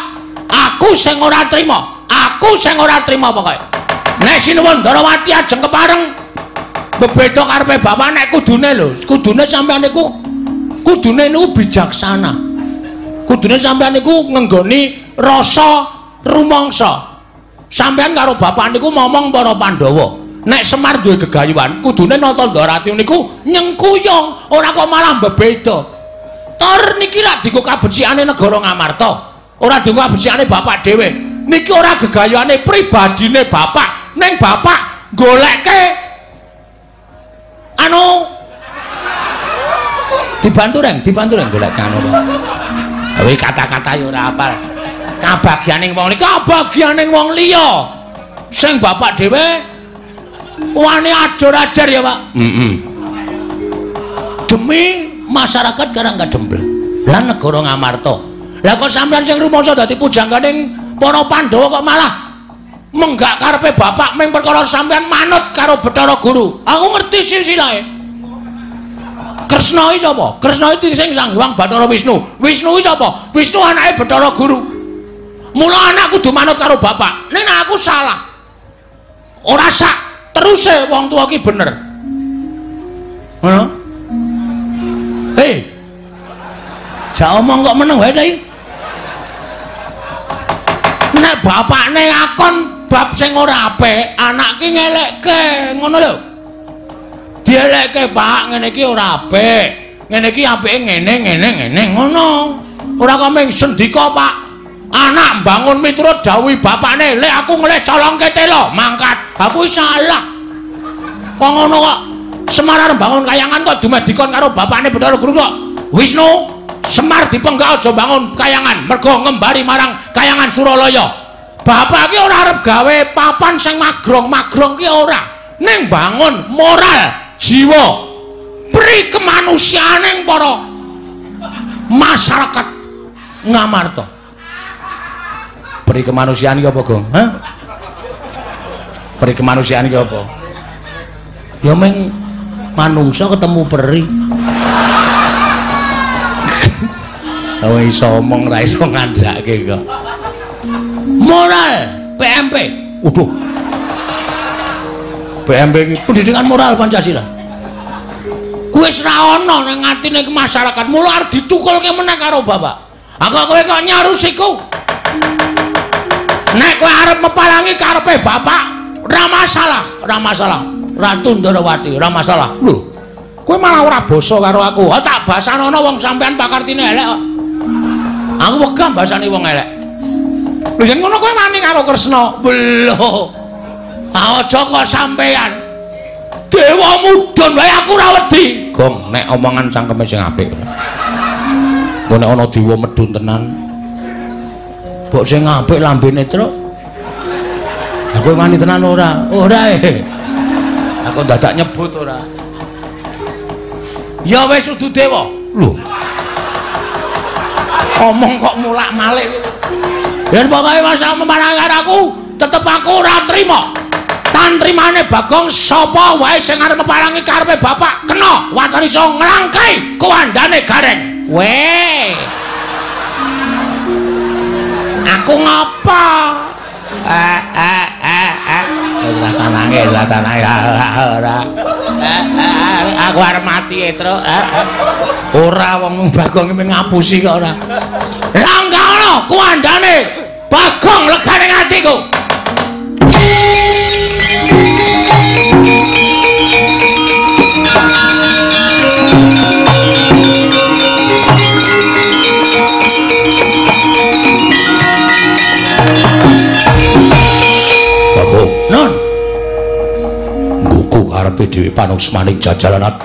Aku sing ora trima. Aku sing ora trima pokoke. Nek sinuwun Ndarawati ajeng kepareng bebeda karepe bapak nek kudune lho, kudune sampeyan niku kudune niku bijaksana. Kudune sampeyan niku ngenggoni rasa rumangsa. Sampeyan karo bapak niku momong para Pandhawa. Nek Semar duwe gegayuhan, kudune nata Ndorati niku nyengkuyung, ora kok malah bebeda. Tor niki lak dienggo kabecikane negara Ngamarta, ora dienggo kabecikane bapak dhewe. Niki ora gegayuhane pribadine bapak, ning bapak golekke anu dibantu reng, golek anu. Kuwi kata-kata ya ora apal. Kabagyaning wong liya, kabagyaning wong liya. Sing bapak dhewe wani ajur-ajar ya, Pak. Heeh. Demi masyarakat Karang Kadempel lan negara Ngamarta. Lah kok sampeyan sing rumangsa dadi pujangganing para Pandhawa kok malah menggak karepe bapak ming perkara sampeyan manut karo Bathara Guru. Aku ngerti silsilahe. Kresna iki sapa? Kresna iki sing Sang Hyang Bathara Wisnu. Wisnu iki sapa? Wisnu anake Bathara Guru. Mula anak kudu manut karo bapak. Ning aku salah. Ora sak teruse wong tuwa ki bener. Ngono? Hei. Jak omong kok meneng wae ta iki? Nek bapakne ngakon bab sing ora apik, anak ki ngelekke, ngono lho. Dielekke, Pak, ngene iki ora apik. Ngene iki apike ngene ngene ngene ngono. Ora kok mung sendika, Pak. Anak mbangun miturut dawuhe bapakne, "Lek aku ngelih colongke telo, mangkat." Aku salah. Kok ngono kok Semar arep bangun kayangan kok dumeh dikon karo bapakne Bathara Guru kok. Wisnu, Semar dipenggak aja bangun kayangan mergo ngembari marang kayangan Suralaya. Bapak ki ora arep gawe papan sing magrong-magrong ki ora. Ning bangun moral, jiwa, pri kemanusiaaning para masyarakat Ngamarta. Pri kemanusiaan ki apa, Gong? Hah? Pri kemanusiaan ki apa? Ya meng manungsa ketemu peri. Kowe iso omong ra iso ngandhake kok. Moral PMP. Waduh. PMP iki pendidikan moral Pancasila. Kuwi wis ra ana nang atine masyarakat. Mula arep ditukulke meneh karo bapak. Aku kowe kok nyarusiku. Nek kowe arep mepalangi karepe bapak, ora masalah, ora masalah. Ratu Ndorowati, ora masalah. Lho, kowe malah ora basa karo aku. Ha tak basanono wong sampean pakartine elek kok. Aku wegah basane wong elek. Lho yen ngono kowe wani karo Kresna. Lho. Aja kok sampean. Dewa mudhun wae aku ora wedi. Gong, nek omongan cangkeme sing apik. Engko nek ana dewa medhun tenan. Mbok sing apik lambene, Truk. Aku wani tenan ora? Ora e. Aku dadak nyebut ora. Ya wis udu dewa. Lho. Omong kok mulak-malik. Yen pokoke masa memarang karo aku, tetep aku ora trima. Tantrimane Bagong sapa wae sing arep meparangi karepe bapak kena waton iso nglangkai kuwandane Gareng. Weh. Aku ngapa? Rasa nangis, rasa nangis, ora. Aku arep mati, Truk. Ora wong Bagong iki ngapusi kok ora. Langga ono kuwandane Bagong legane atiku. Bagong, non. Ngguku karepe dhewe panuksmaning jajalanat.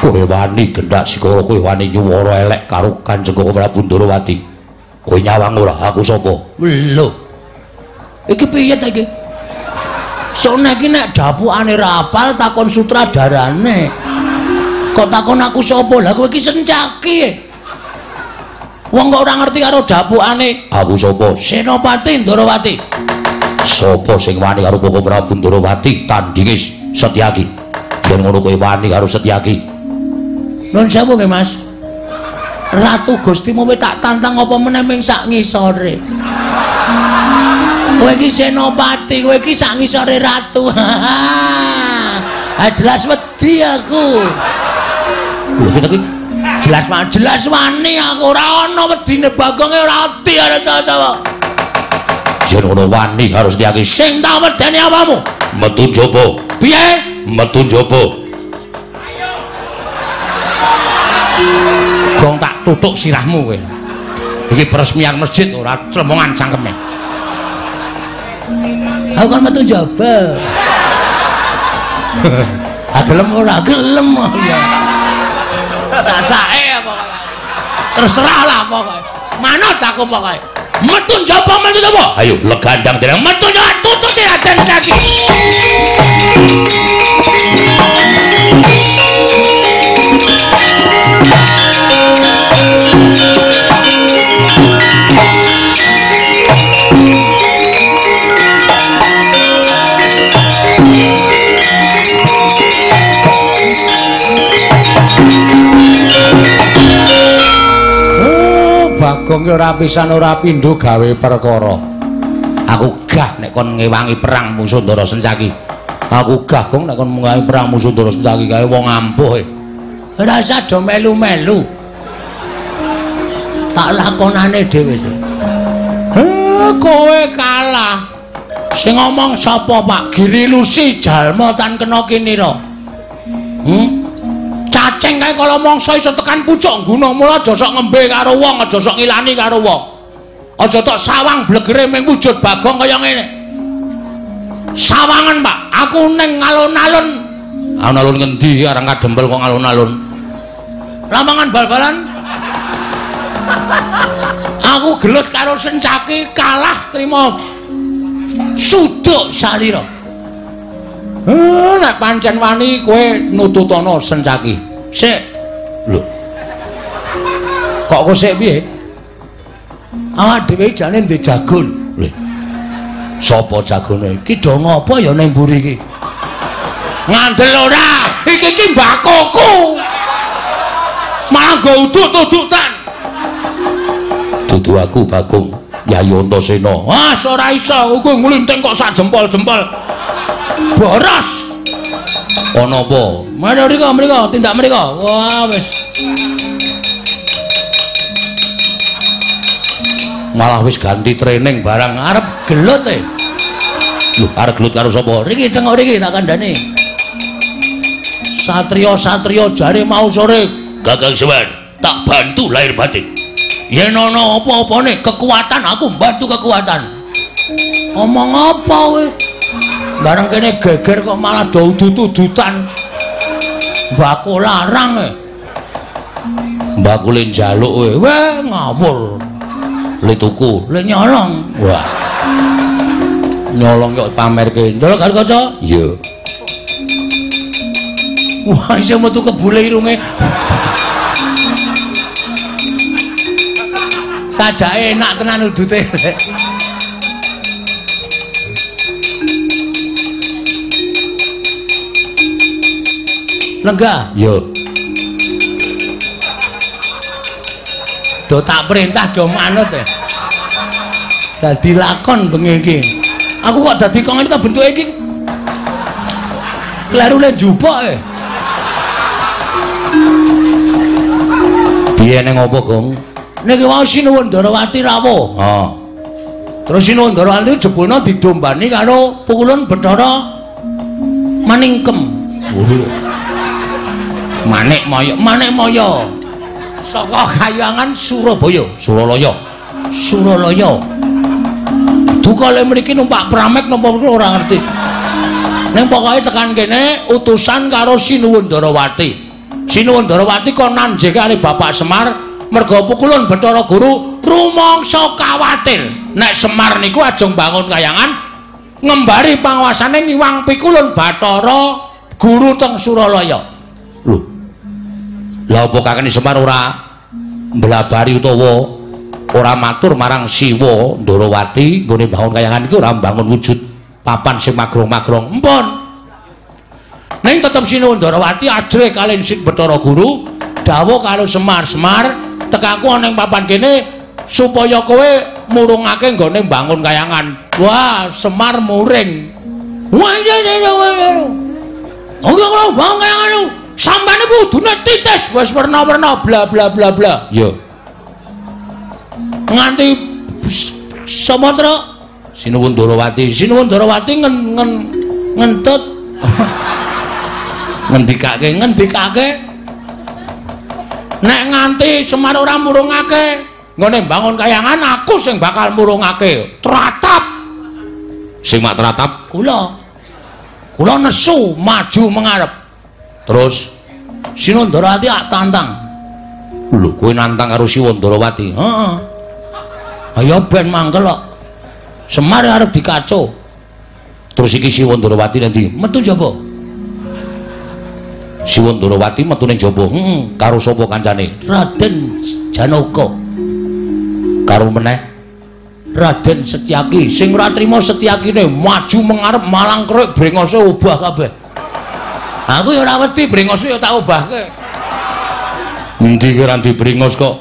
Kowe wani gendak sikara, kowe wani nyuwara elek karo Kanjeng Prabu Ndorowati. Kowe nyawang ora aku sapa? Lho. Iki piye ta iki? Sone iki nek dapukane ra apal takon sutradarane. Kok takon aku sapa? Lah kowe iki sencaki. Wong kok ora ngerti karo dapukane. Aku sapa? Senopati Ndorowati. Sapa sing wani karo Koko Prabu Ndorowati tandinge Setyaki? Yen ngono kowe wani karo Setyaki. Nuwun sewu nggih, Mas. Ratu Gustimu tak tantang apa meneh ming sak ngisore. Kowe iki senopati, kowe iki sak ngisore ratu. Ah jelas wedi aku. Lho kita iki jelas jelas wani aku ora ana wedine Bagonge ora wedi karo sapa-sapa. Yen ngono wani karo Setyaki sing tak wedeni apamu? Metu njaba. Piye? Metu njaba. Gong tak tutuk sirahmu kowe. Iki peresmian masjid ora clemongan cangkeme. Aku kan metu njaba. Ah gelem ora? Gelem ya. Sasake pokoke. Terserah lah pokoke. Manut aku pokoke. Metu njaba, metu njaba. Ayo legandang dereng metu njaba tutut Raden Saki. Bagong ki ora pisan ora pindho gawe perkara. Aku gah nek kon ngewangi perang musuh Ndara Sencaki. Aku gah gong nek kon ngewangi perang musuh Ndara Sencaki kae wong ampuh e. Ora usah do melu-melu. Tak lakonane dhewe. Kowe kalah. Sing ngomong sapa, Pak? Giri Lusi jalma tan kena kinira. Cacing kae kala mangsa iso tekan pucuk gunung, mula aja sok ngembe karo wong, aja sok ngilani karo wong. Aja tok sawang blegere ming wujud Bagong kaya ngene. Sawangen, Pak, aku ning alun-alun. Alun-alun ngendi arang kadempel kok alun-alun? Lapangan bal-balan. Aku gelut karo Sencaki kalah trima suduk salira. Nek pancen wani kowe nututana Sencaki. Sik. Lho. Kok kowe sik piye? Awak dhewe jane ndek jagon. Lho. Sapa jagone? Iki do ngopo ya ning mburi iki? Ngandel ora? Iki iki mbakoku. Malah nggo udut-udutan. Dudu aku Bagong Yayi Antasena. Wah, ora iso, kowe nglinting kok sak jempol-jempol. Boros. Ana apa? Mari mriko, mriko, tindak mriko. Wah, wis. Malah wis ganti training barang arep gelut e. Lho, arep gelut karo sapa? Riki tengok riki tak kandhani. Satria-satria jare mau sore, Kakang Semar, tak bantu lahir batin. Yen ana apa-apane kekuatan aku mbantu kekuatan. Omong apa kowe? Bareng kene geger kok malah do udut-udutan. Mbako larang e. Mbako le njaluk kowe. Weh ngawur. Le tuku, le nyolong. Wah. Nyolong kok pamerke. Ndelok karo kaca? Iya. Wah, isih metu kebule irunge. Sajake enak tenan udute. Lenggah. Yo. Do tak perintah do manut e. Dadi lakon bengi iki. Aku kok dadi kok ngene ta bentuke iki. Klerune njupuk e. Piye ning opo, Gong? Niki wau Sinuwun Ndarawati rawuh. Ha. Terus Sinuwun Ndarawati jebulna didombani karo Pukulun Bathara Maningkem. Manik Maya, Manik Maya. Saka kayangan Surabaya, Suralaya. Suralaya. Duka le mriki numpak pramek napa ora ngerti. Ning pokoke tekan kene utusan karo Sinuwun Ndarawati. Sinuwun Ndarawati kon nanjeke karo Bapak Semar merga Pukulun Bathara Guru rumangsa kawatir nek Semar niku ajeng bangun kayangan ngembari panguasane ngiwang Pikulun Bathara Guru teng Suralaya. Lho. Lha apa kakene Semar ora mblabari utawa ora matur marang Siwa Ndarawati nggone bangun kayangan iki ora mbangun wujud papan sing magrong-magrong. Empun. Ning tetep Sinuwun Ndarawati ajrih kaliyan Sin Bathara Guru dawuh karo Semar, Semar tekaku ana ing papan kene supaya kowe murungake nggone mbangun kayangan. Wah, Semar muring. Wah, iya iya iya. Ora bangun kayangan. Sampeyan iku kudune titis wis werna-werna bla bla bla bla. Iya. Nganti Sumatera Sinuwun Ndarawati, Sinuwun Ndarawati Ngentut. Ngendikake, ngendikake. Nek nganti Semar ora murungake, nggone mbangun kayangan aku sing bakal murungake. Tratap. Sing mak tratap kula. Kula nesu maju mengarep. Terus Sinundarawati ak tantang. Lho, kowe nantang karo Siwandarawati? Heeh. Ayo ben mangkel kok. Semar arep dikaco. Terus iki Siwandarawati nanti metu njaba. Siwandarawati metu ning jaba. Heeh, karo sapa kancane? Raden Janaka. Karo meneh Raden Setyaki. Sing ora trima Setyakine maju mengarep malang krek brengose obah kabeh. Aku ya ora wedi brengose ya tak obahke. Endi kowe ora dibrengos kok.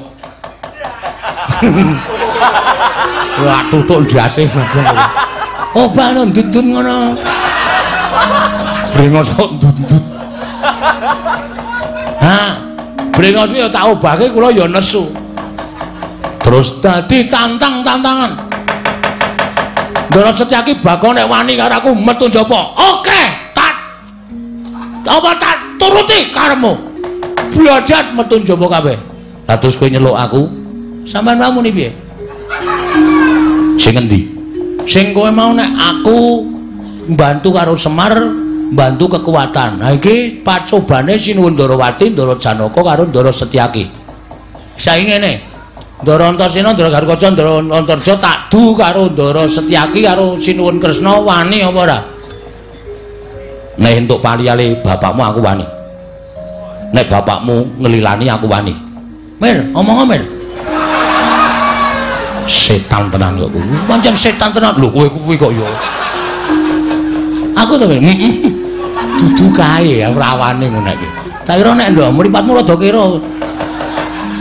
Wah tutuk ndase Bagong. Obah no ndut-ndut ngono. Brengos kok ndut-ndut. Ha, brengos ya tak obahke kula ya nesu. Terus dadi tantang-tantangan. Ndara Setyaki Bagong nek wani karo aku metu njaba. Oke, tak apa tak turuti karepmu. Blajat metu njaba kabeh. Lah terus kowe nyeluk aku, sampean wae muni piye? Sing endi? Sing kowe mau nek aku mbantu karo Semar, mbantu kekuatan. Nah iki pacobane Sinuwundarawati, Ndara Janaka karo Ndara Setyaki. Saiki ngene. Ndara Antasena, Ndara Garukaca, Ndara Antarja tak du karo Ndara Setyaki karo Sinuwun Kresna wani apa ora? Nek entuk paliyale bapakmu aku wani. Nek bapakmu ngelilani aku wani. Mir, omong Mir. Setan tenan kok kowe. Pancen setan tenan. Lho kowe kuwi kok ya. Aku to dudu kae ora wani ngono iki. Tak kira nek ndok mripatmu rada kira.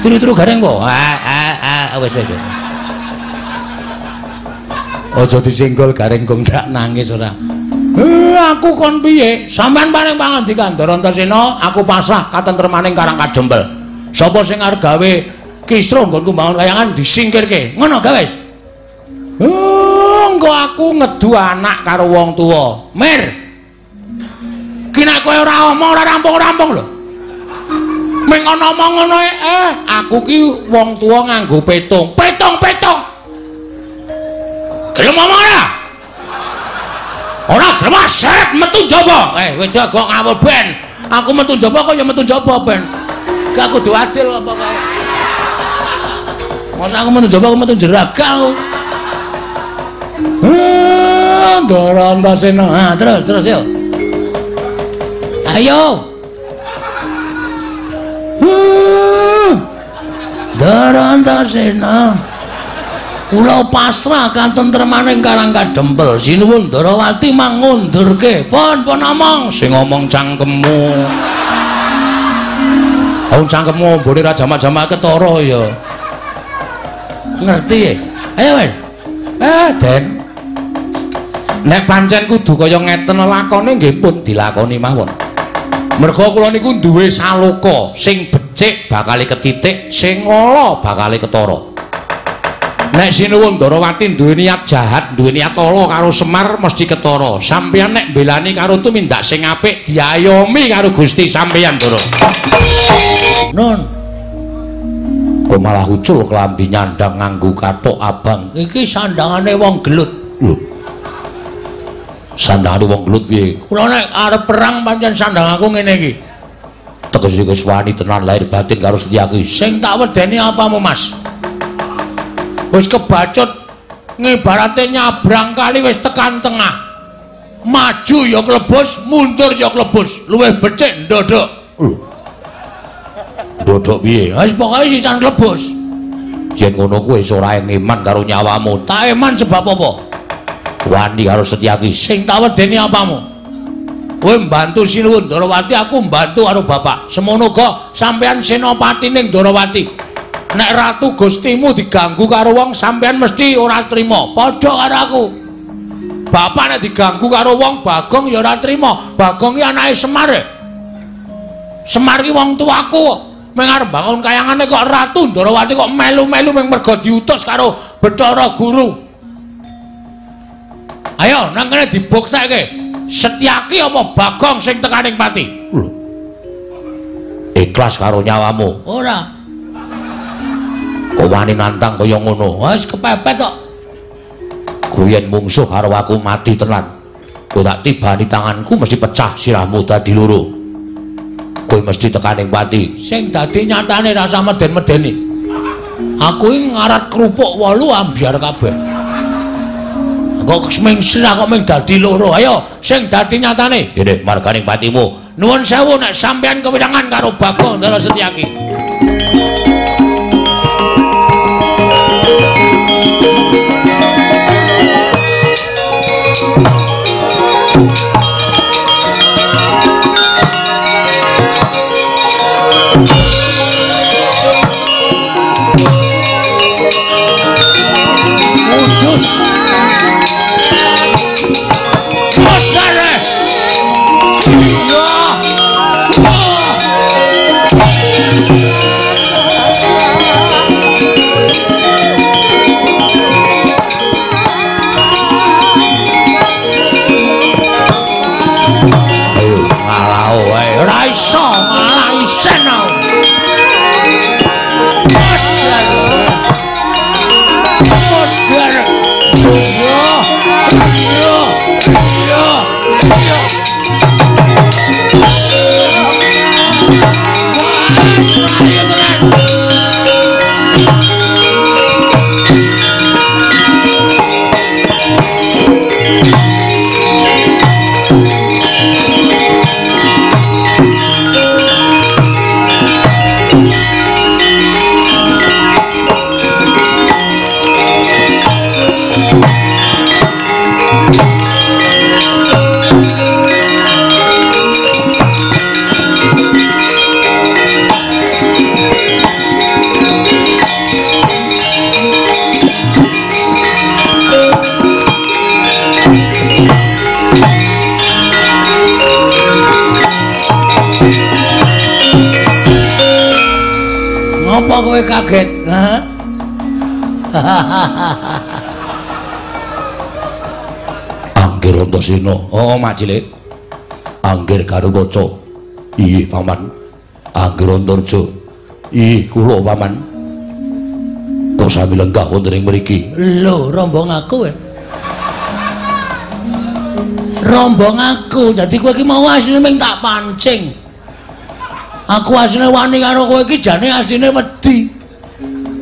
Turu-turu gareng kok. Ah wis wis. Aja disenggol gareng gong ndak nangis ora. Aku kon piye? Sampeyan paring pangandikan Ndara Antasena, aku pasrah katentremaning Karang Kadempel. Sapa sing arep gawe kisruh nggonku mbangun kayangan disingkirke. Ngono ga wis? Engko aku ngedu anak karo wong tuwa. Mir. Ki nek kowe ora omong ora rampung-rampung lho. Ming ana omong ngono aku ki wong tuwa nganggo petung. Petung-petung. Gelem omong ora? Ora gelem seret metu njaba. Wedok kok ngawur ben. Aku metu njaba kok ya metu njaba ben. Gak kudu adil apa kae. Masa aku metu njaba aku metu jeraga aku. Ndara Antasena. Ha, terus terus yo. Ayo. Ndara Antasena. Kula pasrah katentremaning Karang Kadempel. Sinuwun Ndarawati mangundurke. Pun pun omong sing ngomong cangkemmu. Wong cangkemmu ombone ra jamak-jamak ketara ya. Ngerti ya? Ayo wis. Den. Nek pancen kudu kaya ngeten lakone nggih pun dilakoni mawon. Merga kula niku duwe saloka sing becik bakale ketitik, sing ala bakale ketara. Nek Sinuwun Ndarawati duwe niat jahat, duwe niat ala karo Semar mesti ketara. Sampeyan nek mbelani karo tumindak sing apik diayomi karo Gusti sampeyan, Ndara. Nun. Kok malah ucul klambi nyandang nganggo kathok abang. Iki sandangane wong gelut. Lho. Sandangane wong gelut piye? Kula nek arep perang pancen sandang aku ngene iki. Tegese wis wani tenan lahir batin karo Setyaki. Sing tak wedeni apamu, Mas? Wis kebacut ngibarate nyabrang kali wis tekan tengah. Maju ya klebus, mundur ya klebus. Luwih becik ndodok. Lho. Ndodok piye? Wis pokoke sisan klebus. Yen ngono kuwi wis ora eman karo nyawamu. Tak eman sebab apa? Wani karo Setyaki. Sing tak wedeni apamu? Kowe mbantu Sinuwun Ndarawati, aku mbantu karo bapak. Semono uga sampeyan senopati ning Ndarawati. Nek ratu Gustimu diganggu karo wong sampeyan mesti ora trima. Padha karo aku. Bapak nek diganggu karo wong Bagong ya ora trima. Bagong ki anake Semar. Semar ki wong tuaku. Meng arep bangun kayangane kok Ratu Ndarawati kok melu-melu meng merga diutus karo Bathara Guru. Ayo nang kene dibuktekke. Setyaki apa Bagong sing tekaning pati? Lho. Ikhlas karo nyawamu? Ora. Kok wani nantang kaya ngono? Wis kepepet kok. Kuwi yen mungsuh karo aku mati tenan. Kowe tak tibani tanganku mesti pecah sirahmu dadi loro. Kowe mesti tekaning pati. Sing dadi nyatane rasa meden-medeni. Aku iki ngarat kerupuk 8 ambyar kabeh. Kok ming sirah kok ming dadi loro. Ayo sing dadi nyatane. Ngene marganing patimu. Nuwun sewu nek sampeyan kewirangan karo Bagong Ndara Setyaki. Kudus. Ora iso, malah isen aku. Modar. Yo. Yo. Yo. Yo. Ngapa kowe kaget? Hah? Anggir Antasena. Oh, Mak Cilik. Anggir Garukaca. Iya, Paman. Anggir Antarja. Iya, kula Paman. Kok sami lenggah wonten ing mriki? Lho, rombong aku. Rombong aku. Dadi kowe iki mau asline ming tak pancing. Aku asline wani karo kowe iki jane asline wedi.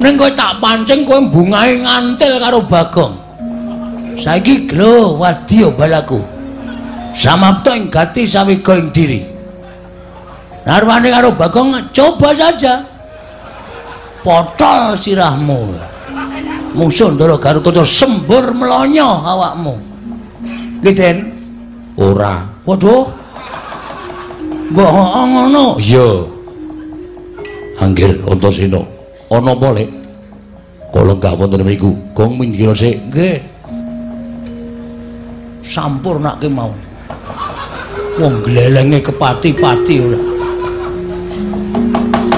Ning kowe tak pancing kowe bungahe ngantil karo Bagong. Saiki glo wadya balaku. Samapta ing gati sawiga ing diri. Narwane karo Bagong coba saja. Potol sirahmu. Musuh Ndara Garukaca sembur mlonyo awakmu. Nggih, Den? Ora. Waduh. Mbok ngono. Iya. Anggir Antasena. Ana apa, Lek? Kula lenggah wonten mriku. Gong minggir sik. Nggih. Sampurnake mau. Wong glelenge kepati-pati ora.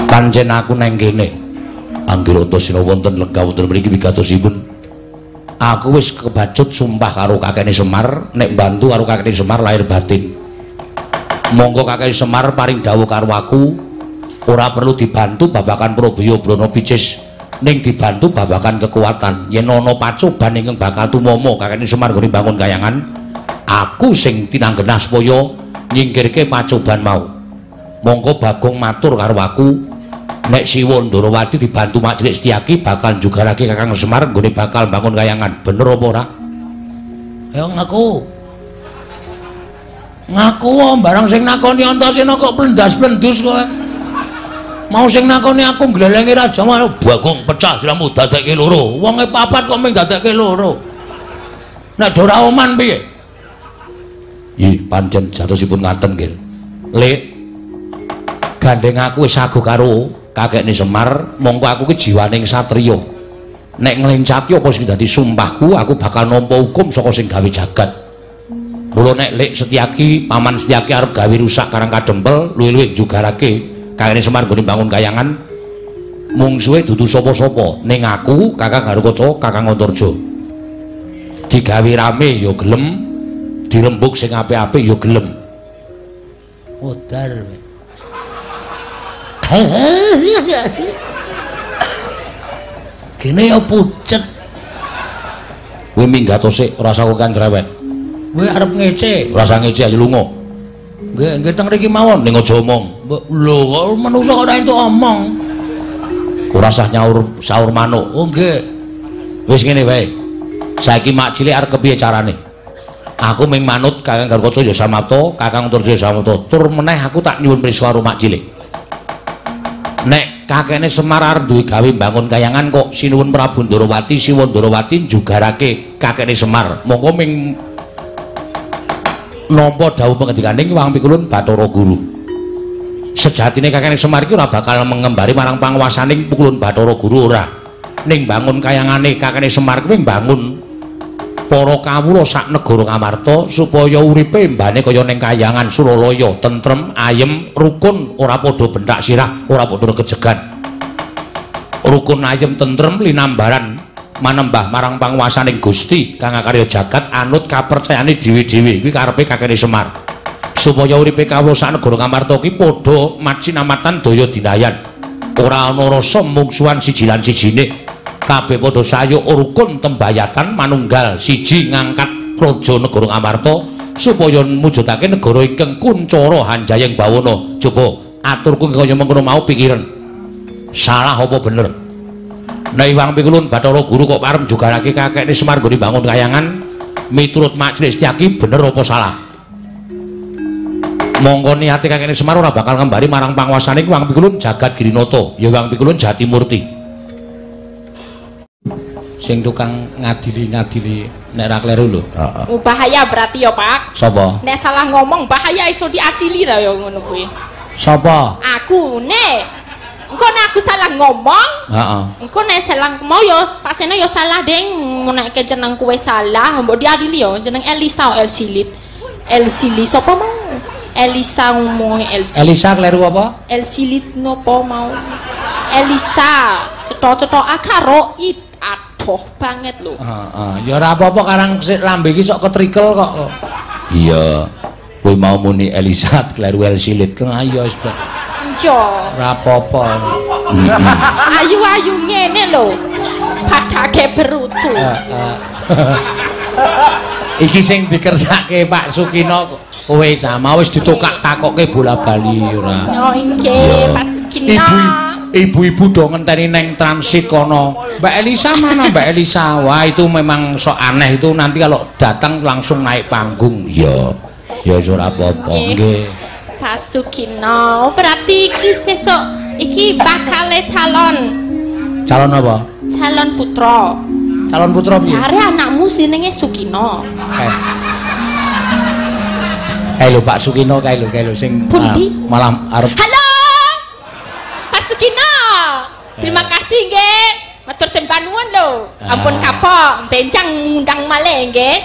Pancen aku nang kene. Anggir Antasena wonten lenggah wonten mriki wigatosipun. Aku wis kebacut sumpah karo kakekne Semar, nek mbantu karo kakekne Semar lahir batin. Monggo kakek Semar paring dawuh karo aku, ora perlu dibantu babakan Probaya Brana Picis, ning dibantu babakan kekuatan. Yen ana pacoban ingkang bakal tumama kakekne Semar nggone bangun kayangan, aku sing tinanggenah supaya nyingkirke pacoban mau. Monggo Bagong matur karo aku, nek Siwa Ndorowati dibantu Mak Cilik Setyaki bakal njugarake Kakang Semar nggone bakal bangun kayangan. Bener apa ora? Ayo ngaku. Ngaku wae barang sing nakoni Antasena kok plendas-plendus kowe. Mau sing nakoni aku glelenge raja mau Bagong pecah siramu dadekke loro. Wonge papat kok ming dadekke loro. Nek ora oman piye? Ih, pancen jatosipun ngaten nggih. Lek gandeng aku wis sago karo kakekne Semar, mongko aku ki jiwaning satriya. Nek nglencati apa sing dadi sumpahku, aku bakal nampa hukum saka sing gawe jagat. Mula nek Lek Setyaki, Paman Setyaki arep gawe rusak Karang Kadempel, luwih-luwih njugarake kakekne Semar nggone bangun kayangan, mungsuhe dudu sapa-sapa, ning aku, Kakang Garukaca, Kakang Antarja. Digawe rame ya gelem, Dirembug sing apik-apik ya gelem. Modar. Kene ya pucet. Kowe minggat sik, ora usah kokan cerewet. Kowe arep ngece, ora usah ngece ayo lunga. Nggih, nggih teng mriki mawon ning aja omong. Lho kok manungsa ora entuk omong. Ora usah nyaur saur manuk. Oh nggih. Wis ngene wae. Saiki mak cilik arep kepiye carane? Aku ming manut Kakang Garukaca ya samapta, Kakang Antarja ya samapta. Tur meneh aku tak nyuwun prisa karo mak cilik. Nek kakekne Semar arep duwe gawe mbangun kayangan kok sinuwun Prabu Ndarawati Siwa Ndarawati njugarake kakekne Semar. Mongko ming nampa dawuh pengendikaning Hyang Pikulun Bathara Guru. Sejatine kakekne Semar iki ora bakal mengembari marang panguwasaning Pikulun Bathara Guru ora. Ning bangun kayangane kakekne Semar kuwi mbangun para kawula sak negara Ngamarta supaya uripe mbane kaya ning kayangan Suralaya, tentrem, ayem, rukun, ora padha benthak sirah, ora padha regejegan. Rukun, ayem, tentrem linambaran manembah marang panguwasaning Gusti kang akarya jagat anut kapercayane dhewe-dhewe. Kuwi karepe kakekne Semar. Supaya uripe kawula sak negara Ngamarta ki padha macinamatan daya dinayan. Ora ana rasa mungsuhan siji lan sijine. Kabeh padha sayuk rukun tembayatan manunggal siji ngangkat praja negara Ngamarta supaya mujudake negara ingkang kuncara hanjayeng bawana. Coba aturku kaya mengkono mau pikiran. Salah apa bener? Nek Hyang Pikulun Bathara Guru kok parem jugarake kakekne Semar nggone bangun kayangan miturut Mak Cilik Setyaki bener apa salah? Mongko niate kakekne Semar ora bakal ngembari marang panguwasane Hyang Pikulun Jagat Girinata, ya Hyang Pikulun Jatimurti. Sing tukang ngadili-ngadili nek ra kleru lho. Heeh. Oh, bahaya berarti ya, Pak. Sapa? Nek salah ngomong bahaya iso diadili ra ya ngono kuwi. Sapa? Aku nek. Engko nek aku salah ngomong, heeh. Engko nek salah mau ya Pak Seno ya salah, Deng. Nek jeneng kowe salah, mbok diadili ya jeneng Elisa Elsilit. Elsili sapa mau? Elisa ngomong Elsi. Elisa kleru apa? Elsilit nopo mau? Elisa cetha-cetha karo it. Adoh banget lho. Heeh, ya ora apa-apa karang sik lambe iki sok ketrikel kok. Iya. Kowe mau muni Elisa kleru Elsilit. Lah iya wis. Iya. Ora apa-apa. Ayu-ayu ngene lho. Padake berutu. Heeh. Iki sing dikersake Pak Sukino kowe sama wis ditokak-takokke bola-bali ora. Oh nggih, Pak Sukino. Ibu-ibu do ngenteni neng transit kono. Mbak Elisa mana Mbak Elisa? Wah itu memang sok aneh itu nanti kalau datang langsung naik panggung. Iya. Ya wis ora apa-apa nggih. Pak Sukino, berarti iki sesuk iki bakale calon. Calon apa? Calon putra. Calon putra piye? Jare anakmu jenenge Sukino. Kae lho Pak Sukino kae lho sing malah arep. Halo. Pak Sukino. Terima kasih nggih. Matur sembah nuwun lho. Ampun kapok, benjang ngundang malih nggih.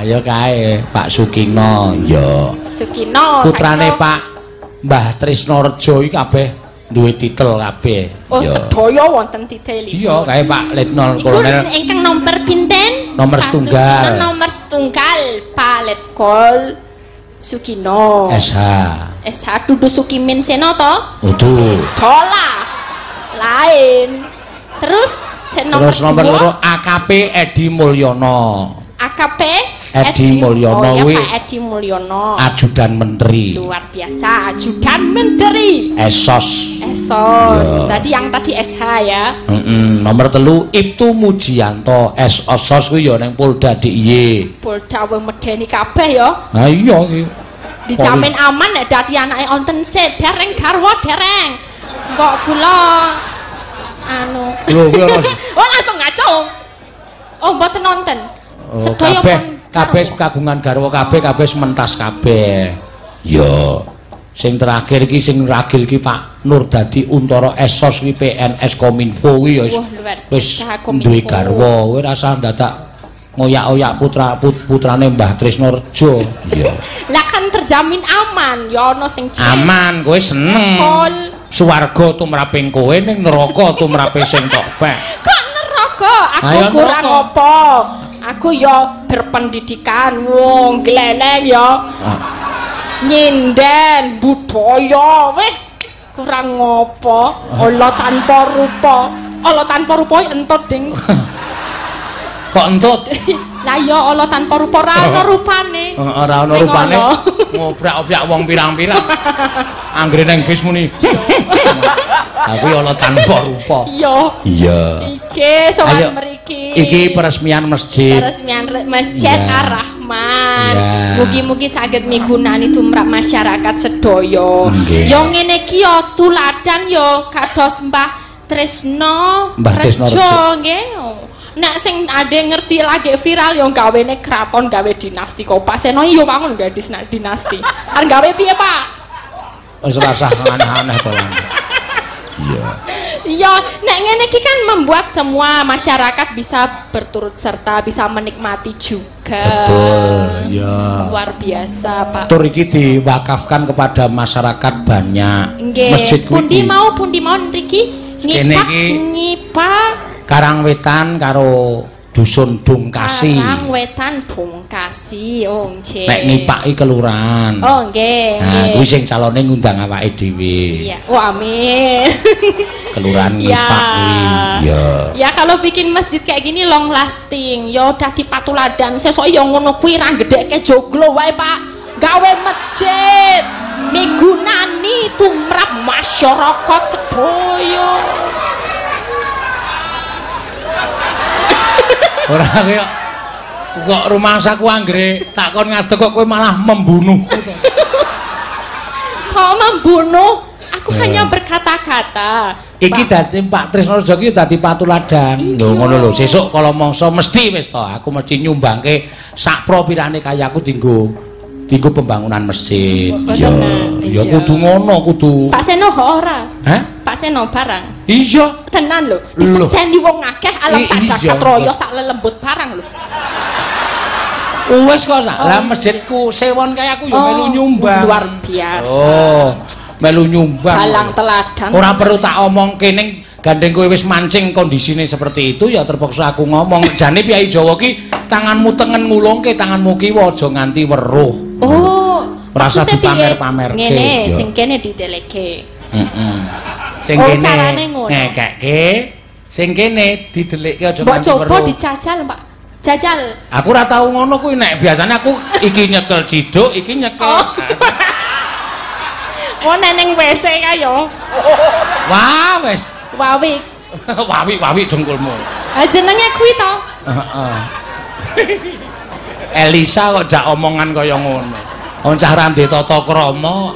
Ayo kae Pak Sukino ya. Sukino. Putrane Pak Mbah Trisnorejo iki kabeh duwe titel kabeh. Oh, sedaya wonten titelipun. Iya, kae Pak Letnan Kolonel. Iku ingkang nomor pinten? Nomor setunggal. Nomor setunggal Pak Letkol Sukino. SH. SH dudu Sukimin Seno to? Dudu. Dola. Lain. Terus nomor terus nomor loro AKP Edi Mulyono. AKP Edi Mulyono kuwi. Oh, ya, Pak Edi Mulyono. Ajudan Menteri. Luar biasa, Ajudan Menteri. Esos. Esos. Ya. Tadi yang tadi SH ya. Nomor 3 Ibtu Mujianto Esos kuwi ya ning Polda DIY. Polda wong medeni kabeh ya. Ha iya iki. Dijamin aman nek dadi anake onten sik dereng garwa dereng. Kok kula anu. Lho kuwi ana. Oh langsung ngacung. Oh mboten nonton. Oh, kabeh kabeh kagungan garwa kabeh kabeh mentas kabeh. Ya. Sing terakhir iki sing ragil iki Pak Nurdadi Untara Esos kuwi PNS Kominfo kuwi ya wis duwe garwa. Kowe rasah ndadak ngoyak-oyak putrane Mbah Trisnorejo. Iya. Lah kan terjamin aman, ya ana sing aman, kowe seneng. Swarga tumraping kowe ning neraka tumrape sing tok pek. Kok neraka? Aku kurang apa? Aku ya berpendidikan, wong gleleng ya. Nyinden budaya weh kurang ngopo, ala tanpa rupa. Ala tanpa rupa entut ding. Kok entut? Lah ya ala tanpa rupa ora ana rupane. Ora ana rupane. Ngobrak-obrak wong pirang-pirang. Anggere nang bis muni. Aku ya ala tanpa rupa. Iya. Iya. Iki sowan mriki. Iki peresmian masjid. Peresmian Masjid Ar-Rahman. Mugi-mugi saged migunani tumrap masyarakat sedaya. Ya ngene iki ya tuladan ya kados Mbah Tresno Rejo nggih. Nek sing ade ngerti lagi viral yo gawene kraton gawe dinasti kok Pak Seno yo bangun gawe dinasti. Arep gawe piye, Pak? Wis rasah aneh-aneh to. Iya. Iya, nek ngene iki kan membuat semua masyarakat bisa berturut serta, bisa menikmati juga. Betul, iya. Luar biasa, Pak. Tur iki diwakafkan kepada masyarakat banyak. Nggih. Masjid pundi mau nriki? Ngipak Karangwetan karo Dusun Dungkasi. Karangwetan Dungkasi, oh nggih. Nek ngipaki kelurahan. Oh nggih. Nah, kuwi sing calone ngundang awake dhewe. Iya. Oh amin. Kelurahan Ngipak kuwi. Iya. Ya kalau bikin masjid kayak gini long lasting, ya dadi patuladan. Sesuk ya ngono kuwi ra gedhekke joglo wae, Pak. Gawe masjid migunani tumrap masyarakat sedaya. Ora kaya kok rumangsaku anggere tak kon ngadeg kok kowe malah membunuh. Kok membunuh? Aku hanya berkata-kata. Iki dadi Pak Tresno Rejo iki dadi patuladan. Lho ngono lho, sesuk kala mangsa mesti wis to, aku mesti nyumbangke sak propirane kaya aku dinggo pembangunan masjid. Ya, ya kudu ngono, kudu. Pak Seno ora? Hah? Pak Seno barang. Iya. Tenan lho, disekseni wong akeh alam sak jagat raya sak lelembut barang lho. Wis kok sak. Lah masjidku sewon kaya aku ya melu nyumbang. Luar biasa. Oh, melu nyumbang. Balang teladan. Ora perlu tak omongke ning gandeng kowe wis mancing kondisine seperti itu ya terpaksa aku ngomong. Jane Kyai Jawa ki tanganmu tengen ngulungke, tanganmu kiwa aja nganti weruh. Oh, rasa dipamer-pamerke. Ngene, sing kene dideleke. Heeh. Sing kene ngekekke, sing kene didelikke aja nganti weruh. Mbok coba dicajal, Pak. Jajal. Aku ora tau ngono kuwi nek biasane aku iki nyekel ciduk, iki nyekel. Oh, neneng WC kae yo. Wah, wis. Wawi. Wawi-wawi dengkulmu. Ha jenenge kuwi to. Heeh. Elisa kok jak omongan kaya ngono. Wong cah ra ndek tata krama.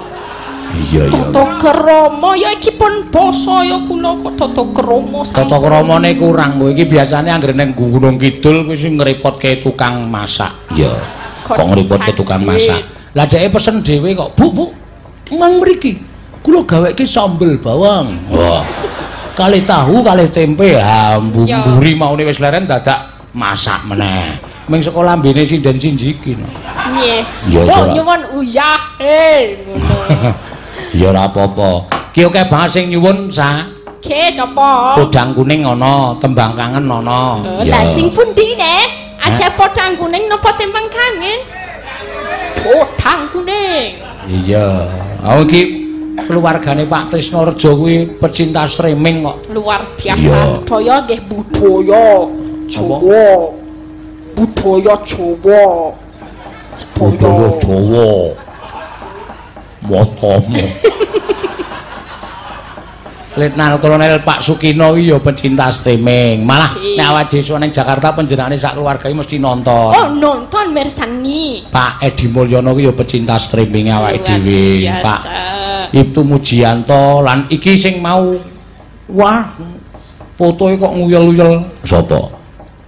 Iya iya. Tata krama ya iki pun basa ya kula kok tata krama. Tata kramane kurang kowe iki biasane anggere ning Gunung Kidul kuwi sing ngrepotke tukang masak. Iya. Kok ngrepotke tukang masak. Lah dheke pesen dhewe kok, "Bu, Bu, mang mriki. Kula gaweke sambel bawang." Wah. Kalih tahu, kalih tempe. Ha, mburi maune wis leren dadak masak meneh. Ming saka lambene sinden sinjiki no. Nggih. Oh, nyuwun uyah. Ngono. Ya ora apa-apa. Ki akeh banget sing nyuwun sa. Ki napa? Podang kuning ana, tembang kangen ana. Lah sing pundi ne? Aja podang kuning napa tembang kangen? Podang kuning. Iya. Oh iki keluargane Pak Tresno Rejo kuwi pecinta streaming kok. Luar biasa sedaya nggih budaya Jawa. Budaya Jawa. Budaya Jawa. Motomu. Letnan Kolonel Pak Sukino iki ya pecinta streaming. Malah nek awake dhewe ning Jakarta panjenengane sak keluarga iki mesti nonton. Oh, nonton mirsani. Pak Edi Mulyono iki ya pecinta streaming awake dhewe. Pak Ibtu Mujianto lan iki sing mau wah fotoe kok nguyel-uyel. Sapa?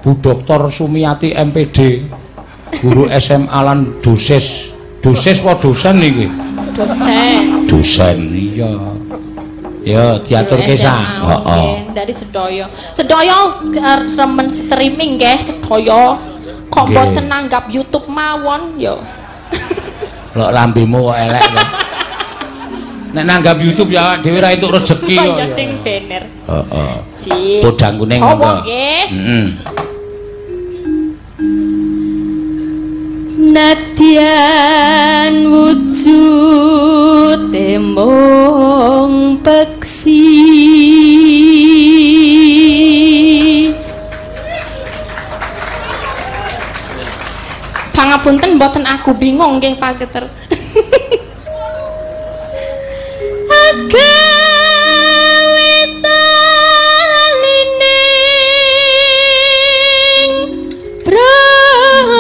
Bu Dr. Sumiati MPD. Guru SMA lan dosis. Dosis apa dosen iki? Dosen. Dosen iya. Ya, diaturke sa. Heeh. Dari sedaya. Sedaya remen streaming nggih sedaya. Kok mboten nanggap YouTube mawon ya. Lok lambemu kok elek to. Nek nanggap YouTube ya dhewe ra entuk rejeki kok. Ya ding bener. Heeh. Podang kuning monggo. Nggih. Heeh. Nadyan wujud mung peksi. Pangapunten mboten aku bingung nggih Pak Geter. Agawe talining brongto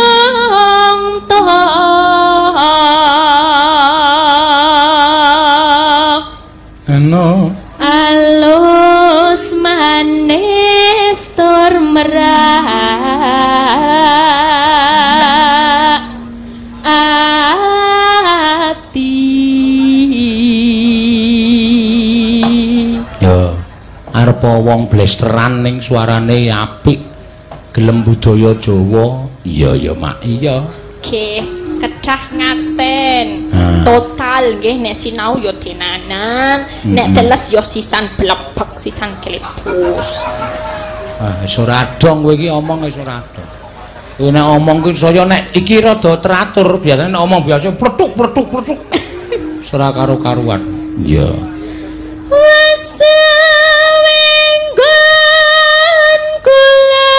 eno alus manis tur merak ati. Ya arep wong blesteran ning suarane apik gelem budaya Jawa. Iya ya Mak. Iya. Nggih, kedah ngaten. Total nggih nek sinau ya tenanan, nek teles ya sisan blebek, sisan klepus. Ah wis ora dong kowe iki omong wis ora dong. Kowe nek omong kuwi saya nek iki rada teratur, biasane nek omong biasa pletuk pletuk pletuk. Wis ora karo-karuan. Iya. Wesewenggon kula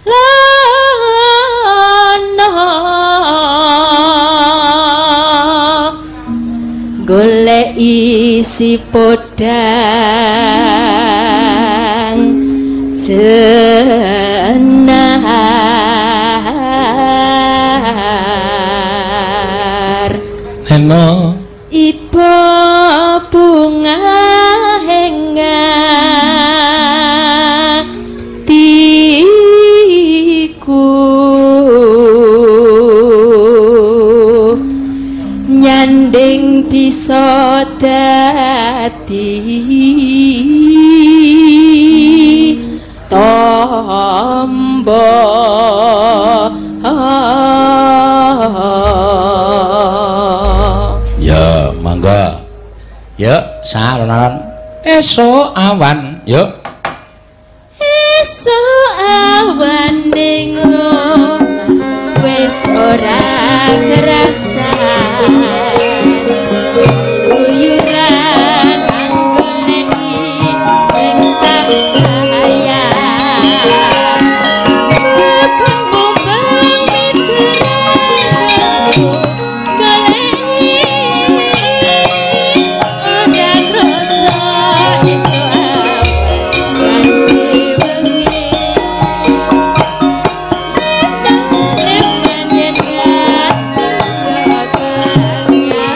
lana golek isi podang jenar. Eno iba bunga hengatiku nyanding bisa dadi tombo. Ya, mangga. Yuk, saronaran. Esuk awan, yuk. Esuk awan ning omah wis ora kerasa. Uyuran anggoleki sing tak sayang. Mubeng-mubeng mitraku goleki ora krasa esuk awan ganti wengi. Yen.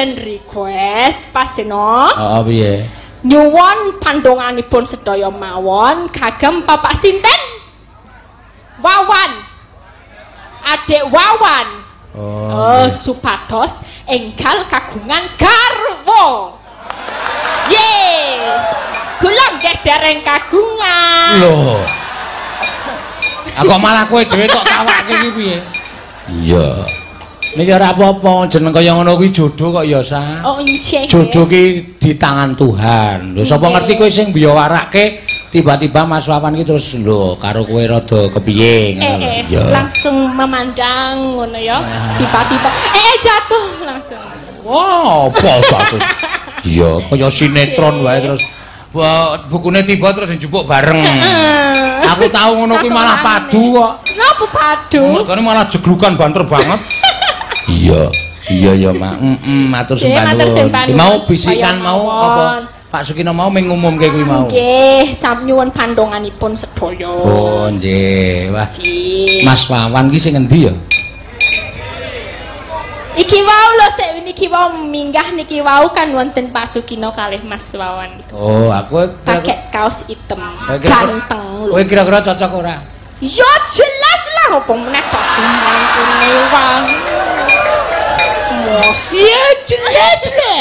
Wonten request Pak Seno. Heeh, piye? Nyuwun pandonganipun sedaya mawon kagem Bapak sinten? Wawan. Adik Wawan. Oh, supados enggal kagungan garwa. Ye. Kula nggih dereng kagungan. Lho. Aku malah kowe dhewe kok tawake iki piye? Iya. Niki ora apa-apa, jeneng kaya ngono kuwi jodoh kok ya, Sa. Oh, injih. Jodoh ki di tangan Tuhan. Lho, sapa ngerti kowe sing biyawarake tiba-tiba Mas Wawan ki terus lho karo kowe rada kepiye ngono lho. Langsung memandang ngono ya. Tiba-tiba jatuh langsung. Wah, apa jatuh? Iya, kaya sinetron wae terus. Wah, bukune tiba terus dijupuk bareng. Aku tahu ngono kuwi malah padu kok. Napa padu? Mergane malah jeglukan banter banget. Iya, iya ya, Mak. Matur sembah nuwun. Mau bisikan mau apa? Pak Sukino mau mengumumke kuwi mau. Nggih, sam nyuwun pandonganipun sedaya. Oh, nggih. Wah. Mas Wawan ki sing endi ya? Iki wau lho sik niki wau minggah niki wau kan wonten Pak Sukino kalih Mas Wawan niku. Oh, aku pakai kaos hitam. Ganteng lho. Kowe kira-kira cocok ora? Ya jelas lah apa meneh dadi mantune wong. Ya jelas lah.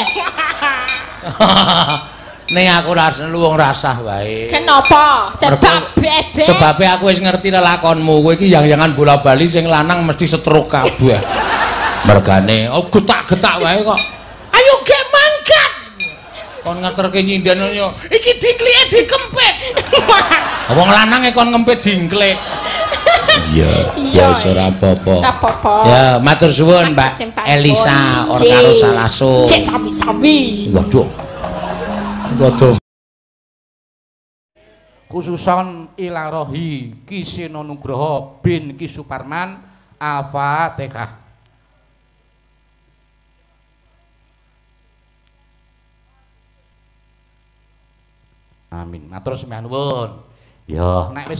Ning aku luwung rasah wae. Kenapa? Sebab bebek. Sebabe aku wis ngerti lelakonmu. Kowe iki yang-yangan bola-bali sing lanang mesti stroke kabeh. Mergane oh getak-getak wae kok. Ayo gek mangkat. Kon ngeterke nyinden yo. Iki dingklike dikempit. Wong lanang e kon ngempit dingklik. Iya, ya wis ora apa-apa. Ya, matur suwun Mbak Elisa ora karo Salaso. Cek sami-sami. Waduh. Waduh. Khususon ilarohi Ki Seno Nugroho bin Ki Suparman. Al-Fatihah. Amin. Matur sembah nuwun. Ya, nek wis